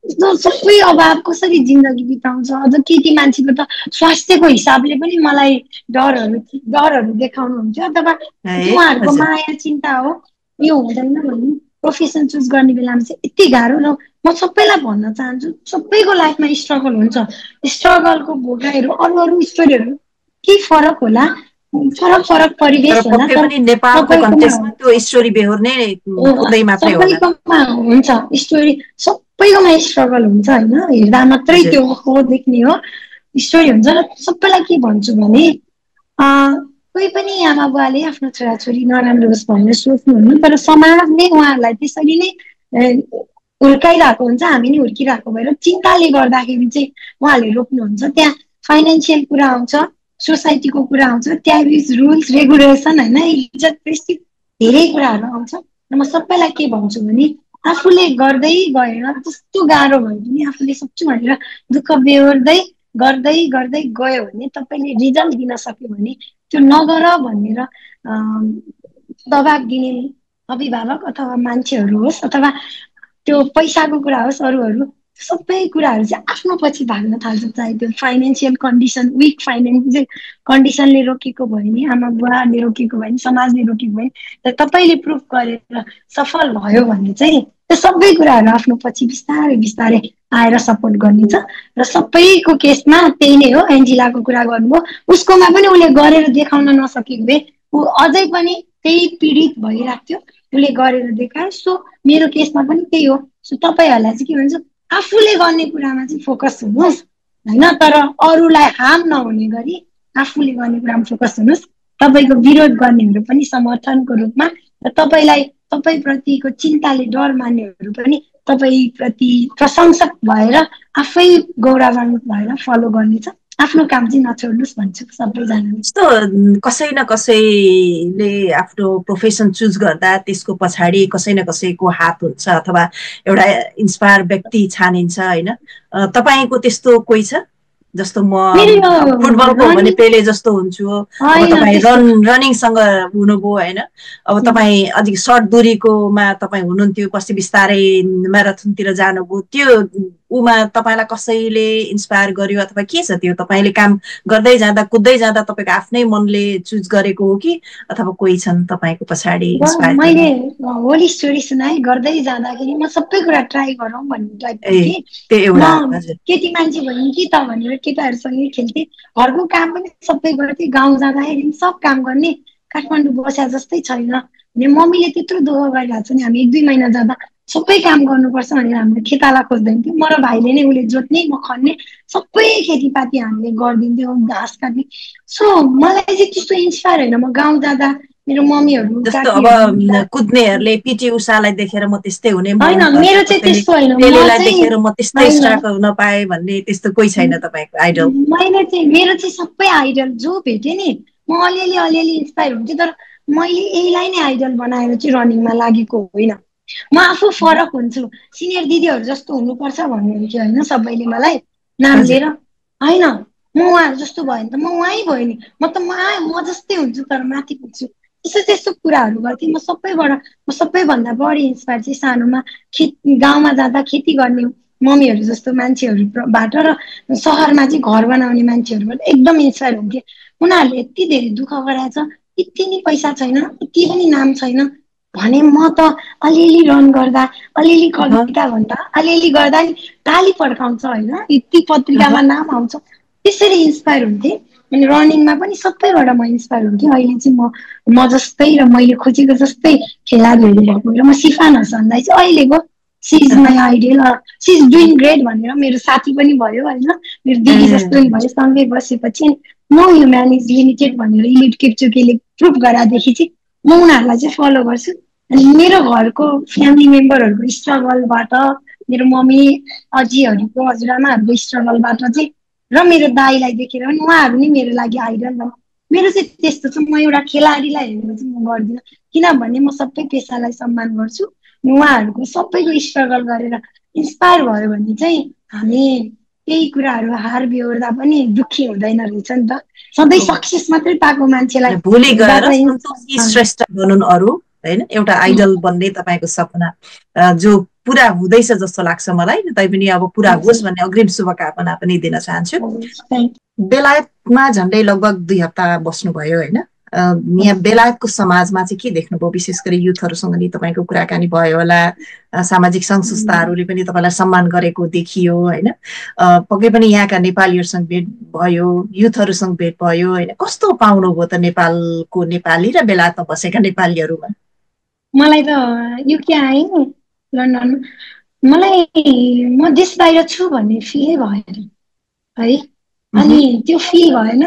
यस्तो सबै अभाव, कसरी जिन्दगी बिताउँछ। अझ केटी मान्छेको त स्वास्थ्यको हिसाबले पनि मलाई डरहरू देखाउनुहुन्थ्यो, अथवा है उहाँहरूको हजुर। माया चिन्ता हो, यो हुँदैन भन्ने। प्रोफेसन चुज गर्ने बेलामा चाहिँ यति गाह्रो। र म सबैलाई भन्न चाहन्छु सबैको लाइफमा स्ट्रगल हुन्छ। स्ट्रगलको भोगाइहरू अरू अरू स्टोरीहरू के फरक होला, फरक फरक तर परिवेश होला, पक्कै तर पनि नेपालको सबैकोमा कन्टेक्स्टमा त्यो स्टोरी बेहोर्ने उतै मात्रै होला। सबैकोमा हुन्छ स्टोरी, सबैकोमा स्ट्रगल हुन्छ होइन, हेर्दा मात्रै हजुर त्यो हो देख्ने हो स्टोरी हुन्छ। र सबैलाई के भन्छु भने कोही पनि आमा बुवाले आफ्नो छोराछोरी नराम्रो होस् भनेर सोच्नुहुन्न, तर समाजले उहाँहरूलाई त्यसरी नै हुर्काइरहेको हुन्छ, हामी नै हुर्किरहेको भएर चिन्ताले गर्दाखेरि चाहिँ उहाँहरूले रोक्नुहुन्छ। त्यहाँ फाइनेन्सियल कुरा आउँछ, सोसाइटीको कुरा आउँछ, त्यहाँ रुल्स रेगुलेसन होइन, इज्जत प्रेस्टिज धेरै कुराहरू आउँछ। र म सबैलाई के भन्छु भने आफूले गर्दै गएर जस्तो गाह्रो भयो पनि आफूले सक्छु भनेर दुःख बेहोर्दै गर्दै गर्दै गयो भने तपाईँले रिजल्ट दिन सक्यो भने त्यो नगर भनेर दबाब दिने अभिभावक अथवा मान्छेहरू होस् अथवा त्यो पैसाको कुरा होस् अरूहरू सबै कुराहरू चाहिँ आफ्नो पछि भाग्न थाल्छ। चाहे त्यो फाइनेन्सियल कन्डिसन विक फाइनेन्सियल कन्डिसनले रोकेको भयो भने, आमा बुवाले रोकेको भयो भने, समाजले रोकेको भयो भने, र तपाईँले प्रुफ गरेर सफल भयो भने चाहिँ त्यो सबै कुराहरू आफ्नो पछि बिस्तारै बिस्तारै आएर सपोर्ट गर्नेछ। र सबैको केसमा त्यही नै हो। एन्जिलाको कुरा गर्नुभयो, उसकोमा पनि उसले गरेर देखाउन नसकेको भए ऊ अझै पनि त्यही पीडित भइरहेको थियो, उसले गरेर देखायो। सो मेरो केसमा पनि त्यही हो। सो तपाईँहरूलाई चाहिँ के भन्छु, आफूले गर्ने कुरामा चाहिँ फोकस हुनुहोस् होइन, तर अरूलाई हार्म नहुने गरी आफूले गर्ने कुरामा फोकस हुनुहोस्। तपाईँको विरोध गर्नेहरू पनि समर्थनको रूपमा र तपाईँलाई तपाईँप्रतिको चिन्ताले डर मान्नेहरू पनि तपाईँप्रति प्रशंसक भएर आफै गौरवान्वित भएर फलो गर्नेछ। आफ्नो काम चाहिँ नछोड्नुहोस् भन्छु सबैजनाले। यस्तो कसै न कसैले आफ्नो प्रोफेसन चुज गर्दा त्यसको पछाडि कसै न कसैको हात हुन्छ अथवा एउटा इन्सपायर व्यक्ति छानिन्छ होइन। तपाईँको त्यस्तो कोही छ? जस्तो म फुटबलको हो भने पेले जस्तो हुन्छु, अब तपाईँ रनिङसँग हुनुभयो होइन, अब तपाईँ अलिक सर्ट दुरीकोमा तपाईँ हुनुहुन्थ्यो, पछि बिस्तारै म्याराथनतिर जानुभयो, त्यो उमा तपाईँलाई कसैले इन्सपायर गर्यो अथवा के छ त्यो? तपाईँले काम गर्दै जाँदा कुद्दै जाँदा तपाईँको आफ्नै मनले चुज गरेको हो कि अथवा कोही छन् तपाईँको पछाडि इन्सपायर? मैले होल स्टोरी सुनाएँ, गर्दै जाँदाखेरि म सबै कुरा ट्राई गरौँ भन्ने टाइपको थिएँ। म केटी मान्छे भएँ कि त भनेर केटाहरूसँगै खेल्थेँ, घरको काम पनि सबै गर्थेँ, गाउँ जाँदाखेरि सब काम गर्ने, काठमाडौँ बस्या जस्तै छैन भने मम्मीले त्यत्रो दुःख गरिरहेको छ नि, हामी 1-2 महिना जाँदा सबै काम गर्नुपर्छ भनेर हामीले खेताला खोज्दैन थियौँ। म र भाइले नै, उसले जोत्ने म खन्ने, सबै खेतीपाती हामीले गरिदिन्थ्यौँ, घाँस काट्ने। सो मलाई चाहिँ त्यस्तो इन्सपायर होइन। म गाउँ जाँदा मेरो मम्मीहरू जस्तो अब कुद्नेहरूले पिटी उषालाई देखेर म त्यस्तै हुने, मेरो चाहिँ त्यस्तो होइन, पेलेलाई देखेर म त्यस्तै स्टार्ट हुन पाएँ भन्ने त्यस्तो कोही छैन तपाईँको आइडल? मैले चाहिँ मेरो चाहिँ सबै आइडल जो भेटेँ नि म अलिअलि इन्सपायर हुन्थेँ, तर मैले यहीलाई नै आइडल बनाएर चाहिँ रनिङमा लागेको होइन। म आफू फरक हुन्छु, सिनियर दिदीहरू जस्तो हुनुपर्छ भन्नुहुन्थ्यो होइन सबैले मलाई नाम लिएर, होइन म उहाँहरू जस्तो भयो भने त म उहाँ भयो नि, म जस्तै हुन्छु तर माथि पुग्छु, त्यस्तो कुराहरू गर्थेँ। म सबैभन्दा बढी इन्सपायर चाहिँ सानोमा गाउँमा जाँदा खेती गर्ने मम्मीहरू जस्तो मान्छेहरूबाट र सहरमा चाहिँ घर बनाउने मान्छेहरूबाट एकदम इन्सपायर हुन्थेँ। उनीहरूले यति धेरै दुःख गराएछ, यति नि पैसा छैन, यति पनि नाम छैन भने म त अलिअलि रन गर्दा, अलिअलि कविता भन्दा, अलिअलि गर्दा नि ताली पड्काउँछ होइन, यति पत्रिकामा नाम आउँछ, त्यसरी इन्सपायर हुन्थेँ। अनि रनिङमा पनि सबैबाट म इन्सपायर हुन्थेँ। अहिले चाहिँ म जस्तै र मैले खोजेको जस्तै खेलाडीहरू भएको र म सिफान हसनलाई चाहिँ अहिलेको she is my ideal, she is doing great भनेर मेरो साथी पनि भयो होइन, मेरो दिदी जस्तो पनि भयो। सँगै बसेपछि नो ह्युम्यान इज लिमिटेड भनेर इलिड किपचोकेले प्रुभ गराएदेखि चाहिँ म उनीहरूलाई चाहिँ फलो गर्छु। अनि मेरो घरको फ्यामिली मेम्बरहरूको स्ट्रगलबाट, मेरो मम्मी अजीहरूको हजुरआमाहरूको स्ट्रगलबाट चाहिँ र मेरो दाईलाई देखेर पनि उहाँहरू नै मेरो लागि आइडल हो। मेरो चाहिँ त्यस्तो छ, म एउटा खेलाडीलाई हेरेर चाहिँ म गर्दिनँ, किनभने म सबै पेसालाई सम्मान गर्छु। उहाँहरूको सबैको स्ट्रगल गरेर इन्सपायर भयो भने चाहिँ हामी त्यही कुराहरू हार बिहोर्दा पनि दुःखी हुँदैन रहेछ नि त। सधैँ सक्सेस मात्रै पाएको मान्छेलाई भोलि गएर सन्तोषी श्रेष्ठ भनौँ अरू होइन, एउटा आइडल बन्ने तपाईँको सपना जो पुरा हुँदैछ जस्तो लाग्छ मलाई, तैपनि अब पुरा होस् भन्ने अग्रिम शुभकामना पनि दिन चाहन्छु। बेलायतमा झन्डै लगभग 2 हप्ता बस्नुभयो होइन, यहाँ बेलायतको समाजमा चाहिँ के देख्नुभयो, विशेष गरी युथहरूसँग नि तपाईँको कुराकानी भयो होला, सामाजिक सङ्घ संस्थाहरूले पनि तपाईँलाई सम्मान गरेको देखियो होइन, पक्कै पनि यहाँका नेपालीहरूसँग भेट भयो, युथहरूसँग भेट भयो होइन, कस्तो पाउनुभयो त नेपालको नेपाली र बेलायतमा बसेका नेपालीहरूमा? मलाई त युके आएँ लन्डनमा, मलाई म देश बाहिर छु भन्ने फिलै भएन है। अनि त्यो फिल भएन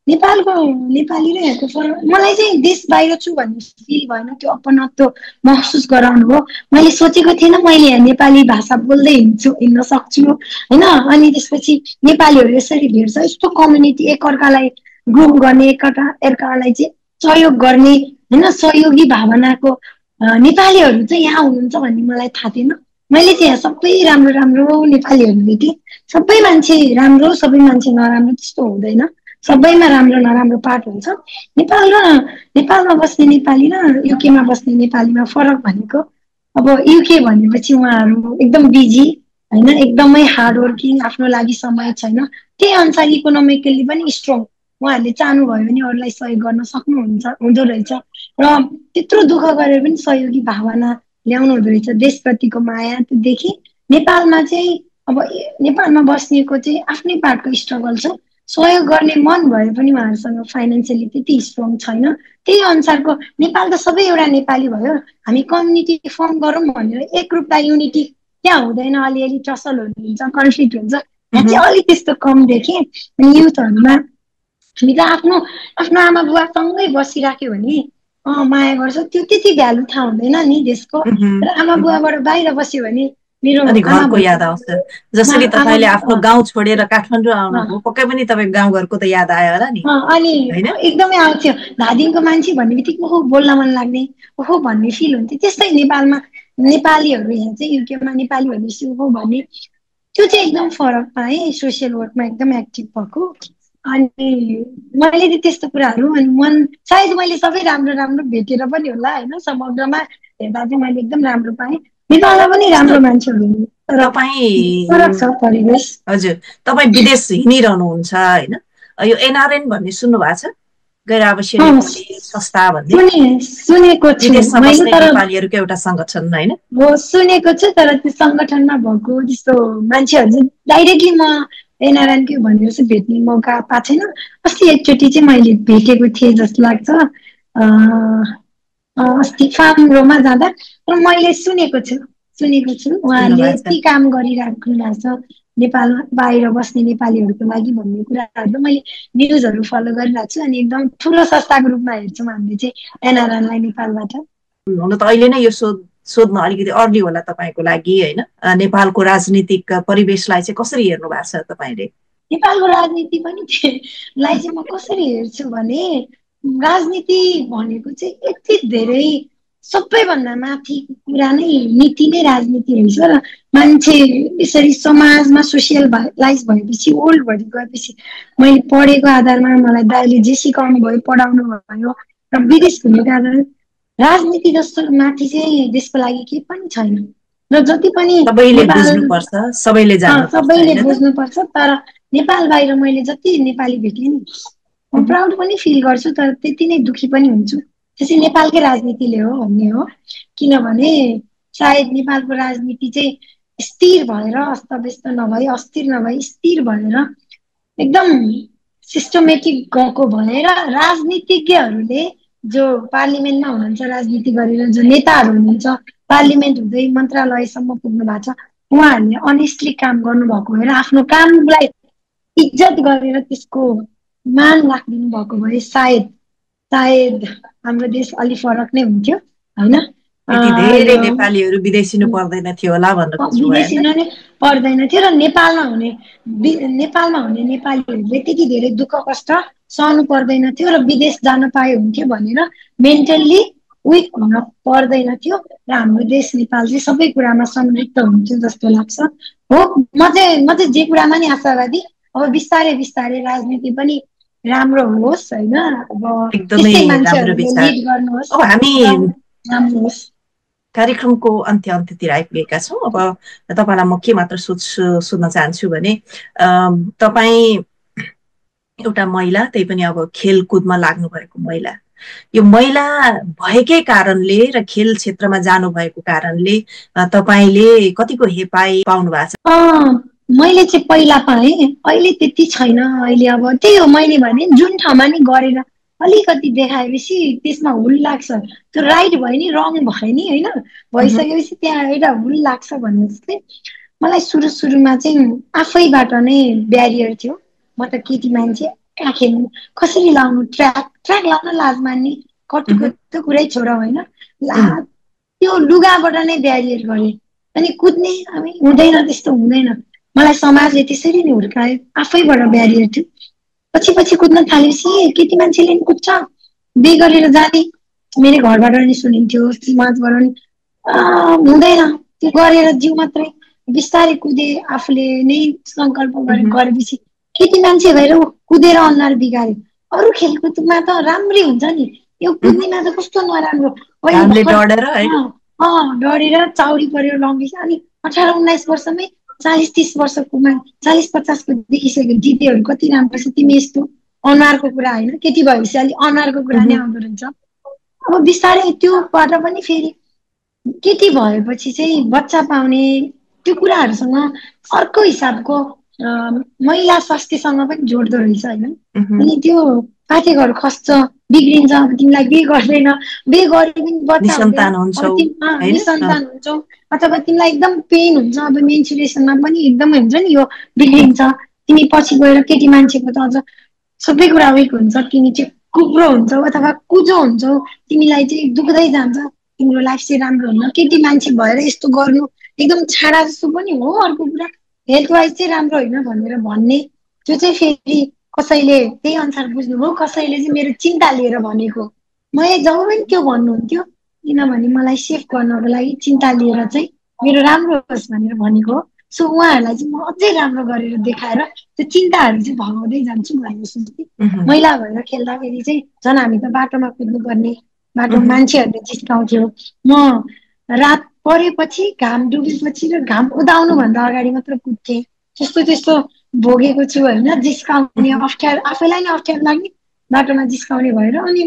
नेपालको नेपाली र यहाँको फरक। मलाई चाहिँ देश बाहिर छु भन्ने फिल भएन, त्यो अपनत्व महसुस गराउनु हो। मैले सोचेको थिएन मैले यहाँ नेपाली भाषा बोल्दै हिँड्न सक्छु होइन। अनि त्यसपछि नेपालीहरू यसरी भेट्छ, यस्तो कम्युनिटी एकअर्कालाई ग्रुप गर्ने, एकअर्कालाई चाहिँ सहयोग गर्ने होइन, सहयोगी भावनाको नेपालीहरू चाहिँ यहाँ हुनुहुन्छ भन्ने मलाई थाहा थिएन। मैले चाहिँ यहाँ सबै राम्रो राम्रो नेपालीहरू भेटेँ। सबै मान्छे राम्रो, सबै मान्छे नराम्रो त्यस्तो हुँदैन, सबैमा राम्रो नराम्रो पार्ट हुन्छ। नेपालमा बस्ने नेपाली र युकेमा बस्ने नेपालीमा फरक भनेको, अब युके भनेपछि उहाँहरू एकदम बिजी होइन, एकदमै हार्डवर्किङ, आफ्नो लागि समय छैन, त्यही अनुसार इकोनोमिकली पनि स्ट्रङ। उहाँहरूले चाहनुभयो भने अरूलाई सहयोग गर्न सक्नुहुन्छ हुँदो रहेछ र त्यत्रो दुःख गरेर पनि सहयोगी भावना ल्याउनु हुँदो रहेछ, देशप्रतिको माया त्यो देखेँ। नेपालमा चाहिँ अब नेपालमा बस्नेको चाहिँ आफ्नै पार्टको स्ट्रगल छ, सहयोग गर्ने मन भए पनि उहाँहरूसँग फाइनेन्सियली त्यति स्ट्रङ छैन। त्यही अनुसारको नेपाल त सबै एउटा नेपाली भयो, हामी कम्युनिटी फर्म गरौँ भनेर एकरूपता युनिटी त्यहाँ हुँदैन, अलिअलि टसलहरू हुन्छ, कन्फ्लिक्ट हुन्छ। यहाँ चाहिँ अलिक त्यस्तो कम देखेँ। अनि युथहरूमा हामी त आफ्नो आफ्नो आमा बुवासँगै बसिराख्यो भने माया गर्छ, त्यो त्यति भ्यालु थाहा हुँदैन नि देशको। र आमा बुवाबाट बाहिर बस्यो भने मेरो अनि आमा घरको याद आउँछ। जसरी तपाईँले आफ्नो गाउँ छोडेर काठमाडौँ आउनुभयो, पक्कै पनि तपाईँको गाउँघरको त याद आयो होला नि अनि होइन? एकदमै आउँथ्यो, धादिङको मान्छे भन्ने बित्तिकै ओहो बोल्न मन लाग्ने, ओहो भन्ने फिल हुन्थ्यो। त्यस्तै नेपालमा नेपालीहरू यहाँ चाहिँ युकेमा नेपाली भनेपछि ओहो भन्ने, त्यो चाहिँ एकदम फरक पाएँ सोसियल वर्कमा एकदम एक्टिभ भएको। अनि मैले चाहिँ त्यस्तो कुराहरू अनि सायद मैले सबै राम्रो राम्रो भेटेर पनि होला होइन, समग्रमा हेर्दा चाहिँ मैले एकदम राम्रो पाएँ। नेपालमा पनि राम्रो मान्छेहरू तर फरक छ परिवेश। हजुर, तपाईँ विदेश हिँडिरहनुहुन्छ होइन, यो एनआरएन भन्ने सुन्नु भएको छ, गैर आवासीय नेपाली संस्था भन्ने? सुनेको छु विदेशमा मैले, बस्ने तर नेपालीहरूको एउटा सङ्गठन होइन? हो सुनेको छु, तर त्यो सङ्गठनमा भएको त्यस्तो मान्छेहरू चाहिँ डाइरेक्टली म एनआरएनकै भनेर चाहिँ भेट्ने मौका पाएको छैन। अस्ति एकचोटि चाहिँ मैले भेटेको थिएँ जस्तो लाग्छ, अस्ति फार्म रोमा जाँदा। तर मैले सुनेको छु उहाँले यति काम गरिराख्नु भएको छ नेपालमा बाहिर बस्ने नेपालीहरूको लागि भन्ने कुराहरू मैले न्युजहरू फलो गरिरहेको छु। अनि एकदम ठुलो संस्थाको रूपमा हेर्छौँ हामीले चाहिँ एनआरएनलाई नेपालबाट। हुन त अहिले नै यो सोध्न अलिकति अर्ली होला तपाईँको लागि होइन, नेपालको राजनीतिक परिवेशलाई चाहिँ कसरी हेर्नु भएको छ तपाईँले? नेपालको राजनीति पनि लाई चाहिँ म कसरी हेर्छु भने, राजनीति भनेको चाहिँ यति धेरै सबैभन्दा माथिको कुरा नै नीति नै राजनीति रहेछ। र मान्छे यसरी समाजमा सोसियलाइज भएपछि, ओल्ड भएर गएपछि, मैले पढेको आधारमा मलाई दाइले जे सिकाउनु भयो, पढाउनु भयो र विदेश घुमेको आधारमा राजनीति जस्तो माथि चाहिँ देशको लागि केही पनि छैन। र जति पनि सबैले बुझ्नुपर्छ, सबैले बुझ्नुपर्छ। तर नेपाल बाहिर मैले जति नेपाली भेटेँ नि, म प्राउड पनि फिल गर्छु, तर त्यति नै दुखी पनि हुन्छु। त्यसै नेपालकै राजनीतिले हो भन्ने हो, किनभने सायद नेपालको राजनीति चाहिँ स्थिर भएर अस्तव्यस्त नभई, अस्थिर नभई स्थिर भएर एकदम सिस्टमेटिक गएको भएर राजनीतिज्ञहरूले जो पार्लिमेन्टमा हुनुहुन्छ, राजनीति गरेर जो नेताहरू हुनुहुन्छ, पार्लिमेन्ट हुँदै मन्त्रालयसम्म पुग्नु भएको छ, उहाँहरूले अनेस्टली काम गर्नुभएको भएर आफ्नो कामलाई इज्जत गरेर त्यसको मान राखिदिनु भएको भए सायद हाम्रो देश अलि फरक नै हुन्थ्यो होइन। धेरै नेपालीहरू विदेशिनु पर्दैन थियो होला भन्न खोज्नु भयो। विदेशिनु नै पर्दैन थियो र नेपालमा हुने नेपालीहरूले त्यति धेरै दुःख कष्ट सहनु पर्दैन थियो र विदेश जान पाए हुन्थ्यो भनेर मेन्टल्ली विक हुन पर्दैन थियो र हाम्रो देश नेपाल चाहिँ सबै कुरामा समृद्ध हुन्थ्यो जस्तो लाग्छ। हो, म चाहिँ जे कुरामा नि आशावादी। अब बिस्तारै बिस्तारै राजनीति पनि राम्रो होस् होइन, अब एकदमै राम्रो विचार। अब हामी राम्रो होस्। कार्यक्रमको अन्त्यतिर आइपुगेका छौँ। अब तपाईँलाई म के मात्र सोध्न चाहन्छु भने, तपाईँ एउटा महिला, त्यही पनि अब खेलकुदमा लाग्नु भएको महिला, यो महिला भएकै कारणले र खेल क्षेत्रमा जानुभएको कारणले तपाईँले कतिको हेपाई पाउनु भएको छ? मैले चाहिँ पहिला पाएँ, अहिले त्यति छैन। अहिले अब त्यही हो, मैले भने जुन ठाउँमा नि गरेर अलिकति देखाएपछि त्यसमा हुल लाग्छ। त्यो राइट भयो नि रङ भयो नि होइन, भइसकेपछि त्यहाँ एउटा हुल लाग्छ भन्ने जस्तै मलाई सुरुमा चाहिँ आफैबाट नै ब्यारियर थियो। म त केटी मान्छे, कहाँ खेल्नु, कसरी लाउनु, ट्र्याक लाउन लाज मान्ने, कटुको त्यो कुरै छोड होइन, त्यो लुगाबाट नै ब्यारियर गरेँ। अनि कुद्ने अब हुँदैन, त्यस्तो हुँदैन। मलाई समाजले त्यसरी नै हुर्कायो, आफैबाट ब्यारियर थियो। पछि कुद्न थालेपछि केटी मान्छेले नि कुद्छ, बिहे गरेर जाने मेरो घरबाट नि सुनिन्थ्यो, समाजबाट नि हुँदैन, त्यो गरेर जिउ मात्रै। बिस्तारै कुदे, आफूले नै सङ्कल्प गरेपछि केटी मान्छे भएर कुदेर अनुहार बिगाऱ्यो। अरू खेलकुदमा त राम्रै हुन्छ नि, यो कुद्नेमा त कस्तो नराम्रो। डढेर चाउरी परेर लम्बिस। अनि 18-19 वर्षमै 40-30 वर्षको 40-50को देखिसक्यो दिदीहरू कति राम्रो छ। तिमी यस्तो अनुहारको कुरा होइन, केटी भएपछि अलिक अनुहारको कुरा नै आउँदो रहेछ। अब बिस्तारै त्योबाट पनि फेरि केटी भएपछि चाहिँ बच्चा पाउने त्यो कुराहरूसँग अर्को हिसाबको महिला स्वास्थ्यसँग पनि जोड्दो रहेछ होइन। अनि त्यो पाठेघर खस्छ, बिग्रिन्छ, तिमीलाई बिहे गर्दैन, बिहे गरे पनि बच्चा निसन्तान हुन्छौ, निसन्तान हुन्छौ, अथवा तिमीलाई एकदम पेन हुन्छ। अब मेन्सुरेसनमा पनि एकदमै हुन्छ नि, यो बिग्रिन्छ। तिमी पछि गएर केटी मान्छेको त अझ सबै कुरा वेक हुन्छ, तिमी चाहिँ कुप्रो हुन्छौ अथवा कुजो हुन्छौ, तिमीलाई चाहिँ दुख्दै जान्छ, तिम्रो लाइफ चाहिँ राम्रो हुन्न। केटी मान्छे भएर यस्तो गर्नु एकदम छाडा जस्तो पनि हो। अर्को कुरा हेल्थ वाइज चाहिँ राम्रो होइन भनेर भन्ने, त्यो चाहिँ फेरि कसैले त्यही अनुसार बुझ्नुभयो, कसैले चाहिँ मेरो चिन्ता लिएर भनेको। मैले जब पनि त्यो भन्नुहुन्थ्यो, किनभने मलाई सेफ गर्नको लागि चिन्ता लिएर चाहिँ मेरो राम्रो होस् भनेर भनेको। सो उहाँहरूलाई चाहिँ म अझै राम्रो गरेर देखाएर त्यो चिन्ताहरू चाहिँ भगाउँदै जान्छु भनेर सोच्थेँ। महिला भएर खेल्दाखेरि चाहिँ झन् हामी त बाटोमा कुद्नुपर्ने, बाटोमा मान्छेहरूले जिस्काउँथ्यो। म रात परेपछि, घाम डुबेपछि र घाम उदाउनुभन्दा अगाडि मात्र कुद्थेँ। त्यस्तो भोगेको छु होइन, जिस्काउने, अप्ठ्यारो, आफैलाई नै अप्ठ्यारो लाग्ने, बाटोमा जिस्काउने भएर। अनि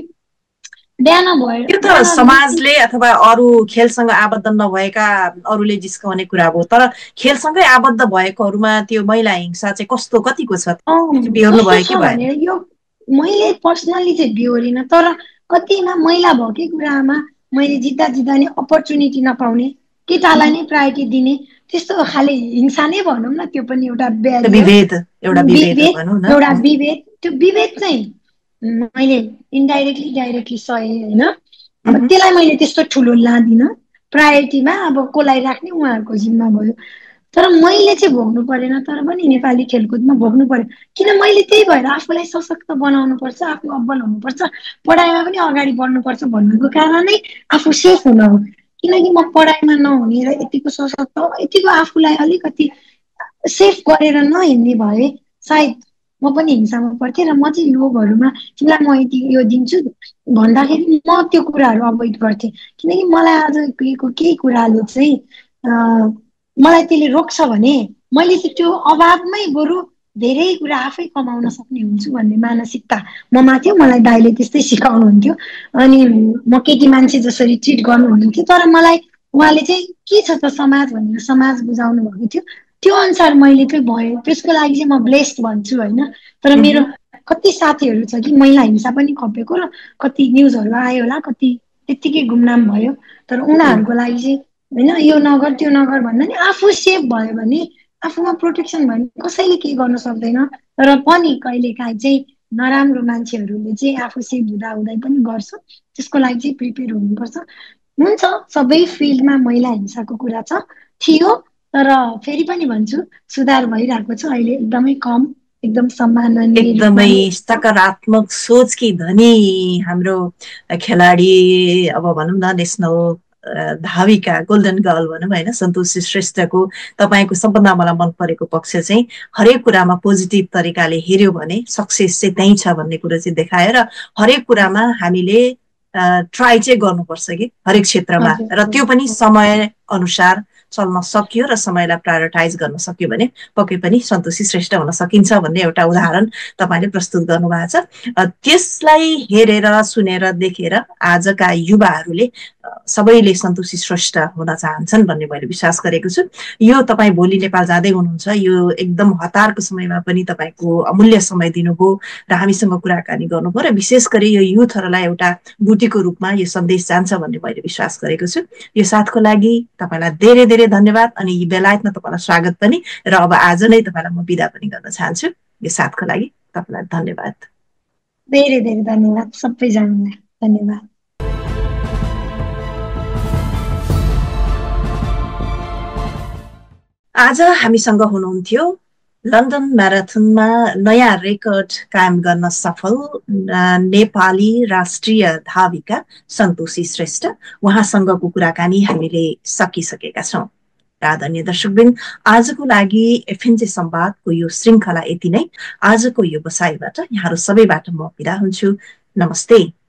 बिहान भयो, त्यो त समाजले अथवा अरू खेलसँग आबद्ध नभएका अरूले जिस्काउने कुरा हो। तर खेलसँगै आबद्ध भएकोहरूमा त्यो महिला हिंसा चाहिँ कस्तो, कतिको छ? बिहोर्नु भयो कि भएन? यो मैले पर्सनली चाहिँ बिहोरिन, तर कतिमा महिला भएकै कुरामा मैले जित्दा नि अपर्च्युनिटी नपाउने, केटालाई नै प्रायोरिटी दिने, त्यस्तो खाले हिंसा नै भनौँ न। त्यो पनि एउटा विभेद, एउटा विभेद। त्यो विभेद चाहिँ मैले इन्डाइरेक्टली डाइरेक्टली सहे होइन। अब त्यसलाई मैले त्यस्तो ठुलो लादिनँ, प्रायोरिटीमा अब कसलाई राख्ने उहाँहरूको जिम्मा भयो। तर मैले चाहिँ भोग्नु परेन, तर पनि नेपाली खेलकुदमा भोग्नु पर्यो। किन मैले त्यही भएर आफूलाई सशक्त बनाउनु पर्छ, आफू अब्बल हुनुपर्छ, पढाइमा पनि अगाडि बढ्नुपर्छ भन्नुको कारण नै आफू सेफ हुन हो। किनकि म पढाइमा नहुने र यतिको सशक्त, यतिको आफूलाई अलिकति सेफ गरेर नहिँड्ने भए सायद म पनि हिंसामा पर्थेँ। र म चाहिँ लोभहरूमा तिमीलाई म यति यो दिन्छु भन्दाखेरि म त्यो कुराहरू अभोइड गर्थेँ। किनकि मलाई आजको केही कुराले चाहिँ मलाई त्यसले रोक्छ भने मैले चाहिँ त्यो अभावमै बरु धेरै कुरा आफै कमाउन सक्ने हुन्छु भन्ने मानसिकता ममा थियो। मलाई दाइले त्यस्तै सिकाउनुहुन्थ्यो। अनि म केटी मान्छे जसरी ट्रिट गर्नुहुन्थ्यो, तर मलाई उहाँले चाहिँ के छ त समाज भनेर समाज बुझाउनु भएको थियो। त्यो अनुसार मैले चाहिँ भएँ, त्यसको लागि चाहिँ म ब्लेस्ड भन्छु होइन। तर मेरो कति साथीहरू छ कि महिला हिंसा पनि खपेको, र कति न्युजहरू आयो होला, कति त्यत्तिकै गुमनाम भयो। तर उनीहरूको लागि चाहिँ होइन, यो नगर त्यो नगर भन्दा नि आफू सेफ भयो भने, आफूमा प्रोटेक्सन भयो भने कसैले केही गर्न सक्दैन। तर पनि कहिलेकाहीँ चाहिँ नराम्रो मान्छेहरूले चाहिँ आफू सेफ हुँदै पनि गर्छ। त्यसको लागि चाहिँ प्रिपेयर हुनुपर्छ। हुन्छ, सबै फिल्डमा महिला हिंसाको कुरा थियो, तर फेरि पनि भन्छु सुधार भइरहेको छ अहिले, एकदमै कम, एकदम सम्माननीय, एकदमै सकारात्मक सोचकी धनी हाम्रो खेलाडी, अब भनौँ न नेसनल धाविका, गोल्डन गर्ल भनौँ होइन, सन्तोषी श्रेष्ठको तपाईँको सबभन्दा मलाई मन परेको पक्ष चाहिँ हरेक कुरामा पोजिटिभ तरिकाले हेऱ्यो भने सक्सेस चाहिँ त्यहीँ छ भन्ने कुरो चाहिँ देखाएर हरेक कुरामा हामीले ट्राई चाहिँ गर्नुपर्छ कि हरेक क्षेत्रमा, र त्यो पनि समय अनुसार चल्न सक्यो र समयलाई प्रायोरिटाइज गर्न सक्यो भने पक्कै पनि सन्तोषी श्रेष्ठ हुन सकिन्छ भन्ने एउटा उदाहरण तपाईँले प्रस्तुत गर्नुभएको छ। त्यसलाई हेरेर सुनेर देखेर आजका युवाहरूले सबैले सन्तोषी श्रेष्ठ हुन चाहन्छन् भन्ने मैले विश्वास गरेको छु। यो तपाईँ भोलि नेपाल जाँदै हुनुहुन्छ, यो एकदम हतारको समयमा पनि तपाईँको अमूल्य समय दिनुभयो र हामीसँग कुराकानी गर्नुभयो र विशेष गरी यो युथहरूलाई एउटा बुटीको रूपमा यो सन्देश जान्छ भन्ने मैले विश्वास गरेको छु। यो साथको लागि तपाईँलाई धेरै धेरै धन्यवाद अनि बेलायतमा तपाईँलाई स्वागत पनि, र अब आज नै तपाईँलाई म बिदा पनि गर्न चाहन्छु। यो साथको लागि तपाईँलाई धन्यवाद। धेरै धेरै धन्यवाद सबैजनालाई, धन्यवाद। आज हामीसँग हुनुहुन्थ्यो लन्डन म्याराथनमा नयाँ रेकर्ड कायम गर्न सफल नेपाली राष्ट्रिय धाविका सन्तोषी श्रेष्ठ। उहाँसँगको कुराकानी हामीले सकिसकेका छौँ। आदरणीय दर्शकवृन्द, आजको लागि एफएनजे संवादको यो श्रृङ्खला यति नै। आजको यो बसाइबाट यहाँहरू सबैबाट म बिदा हुन्छु। नमस्ते।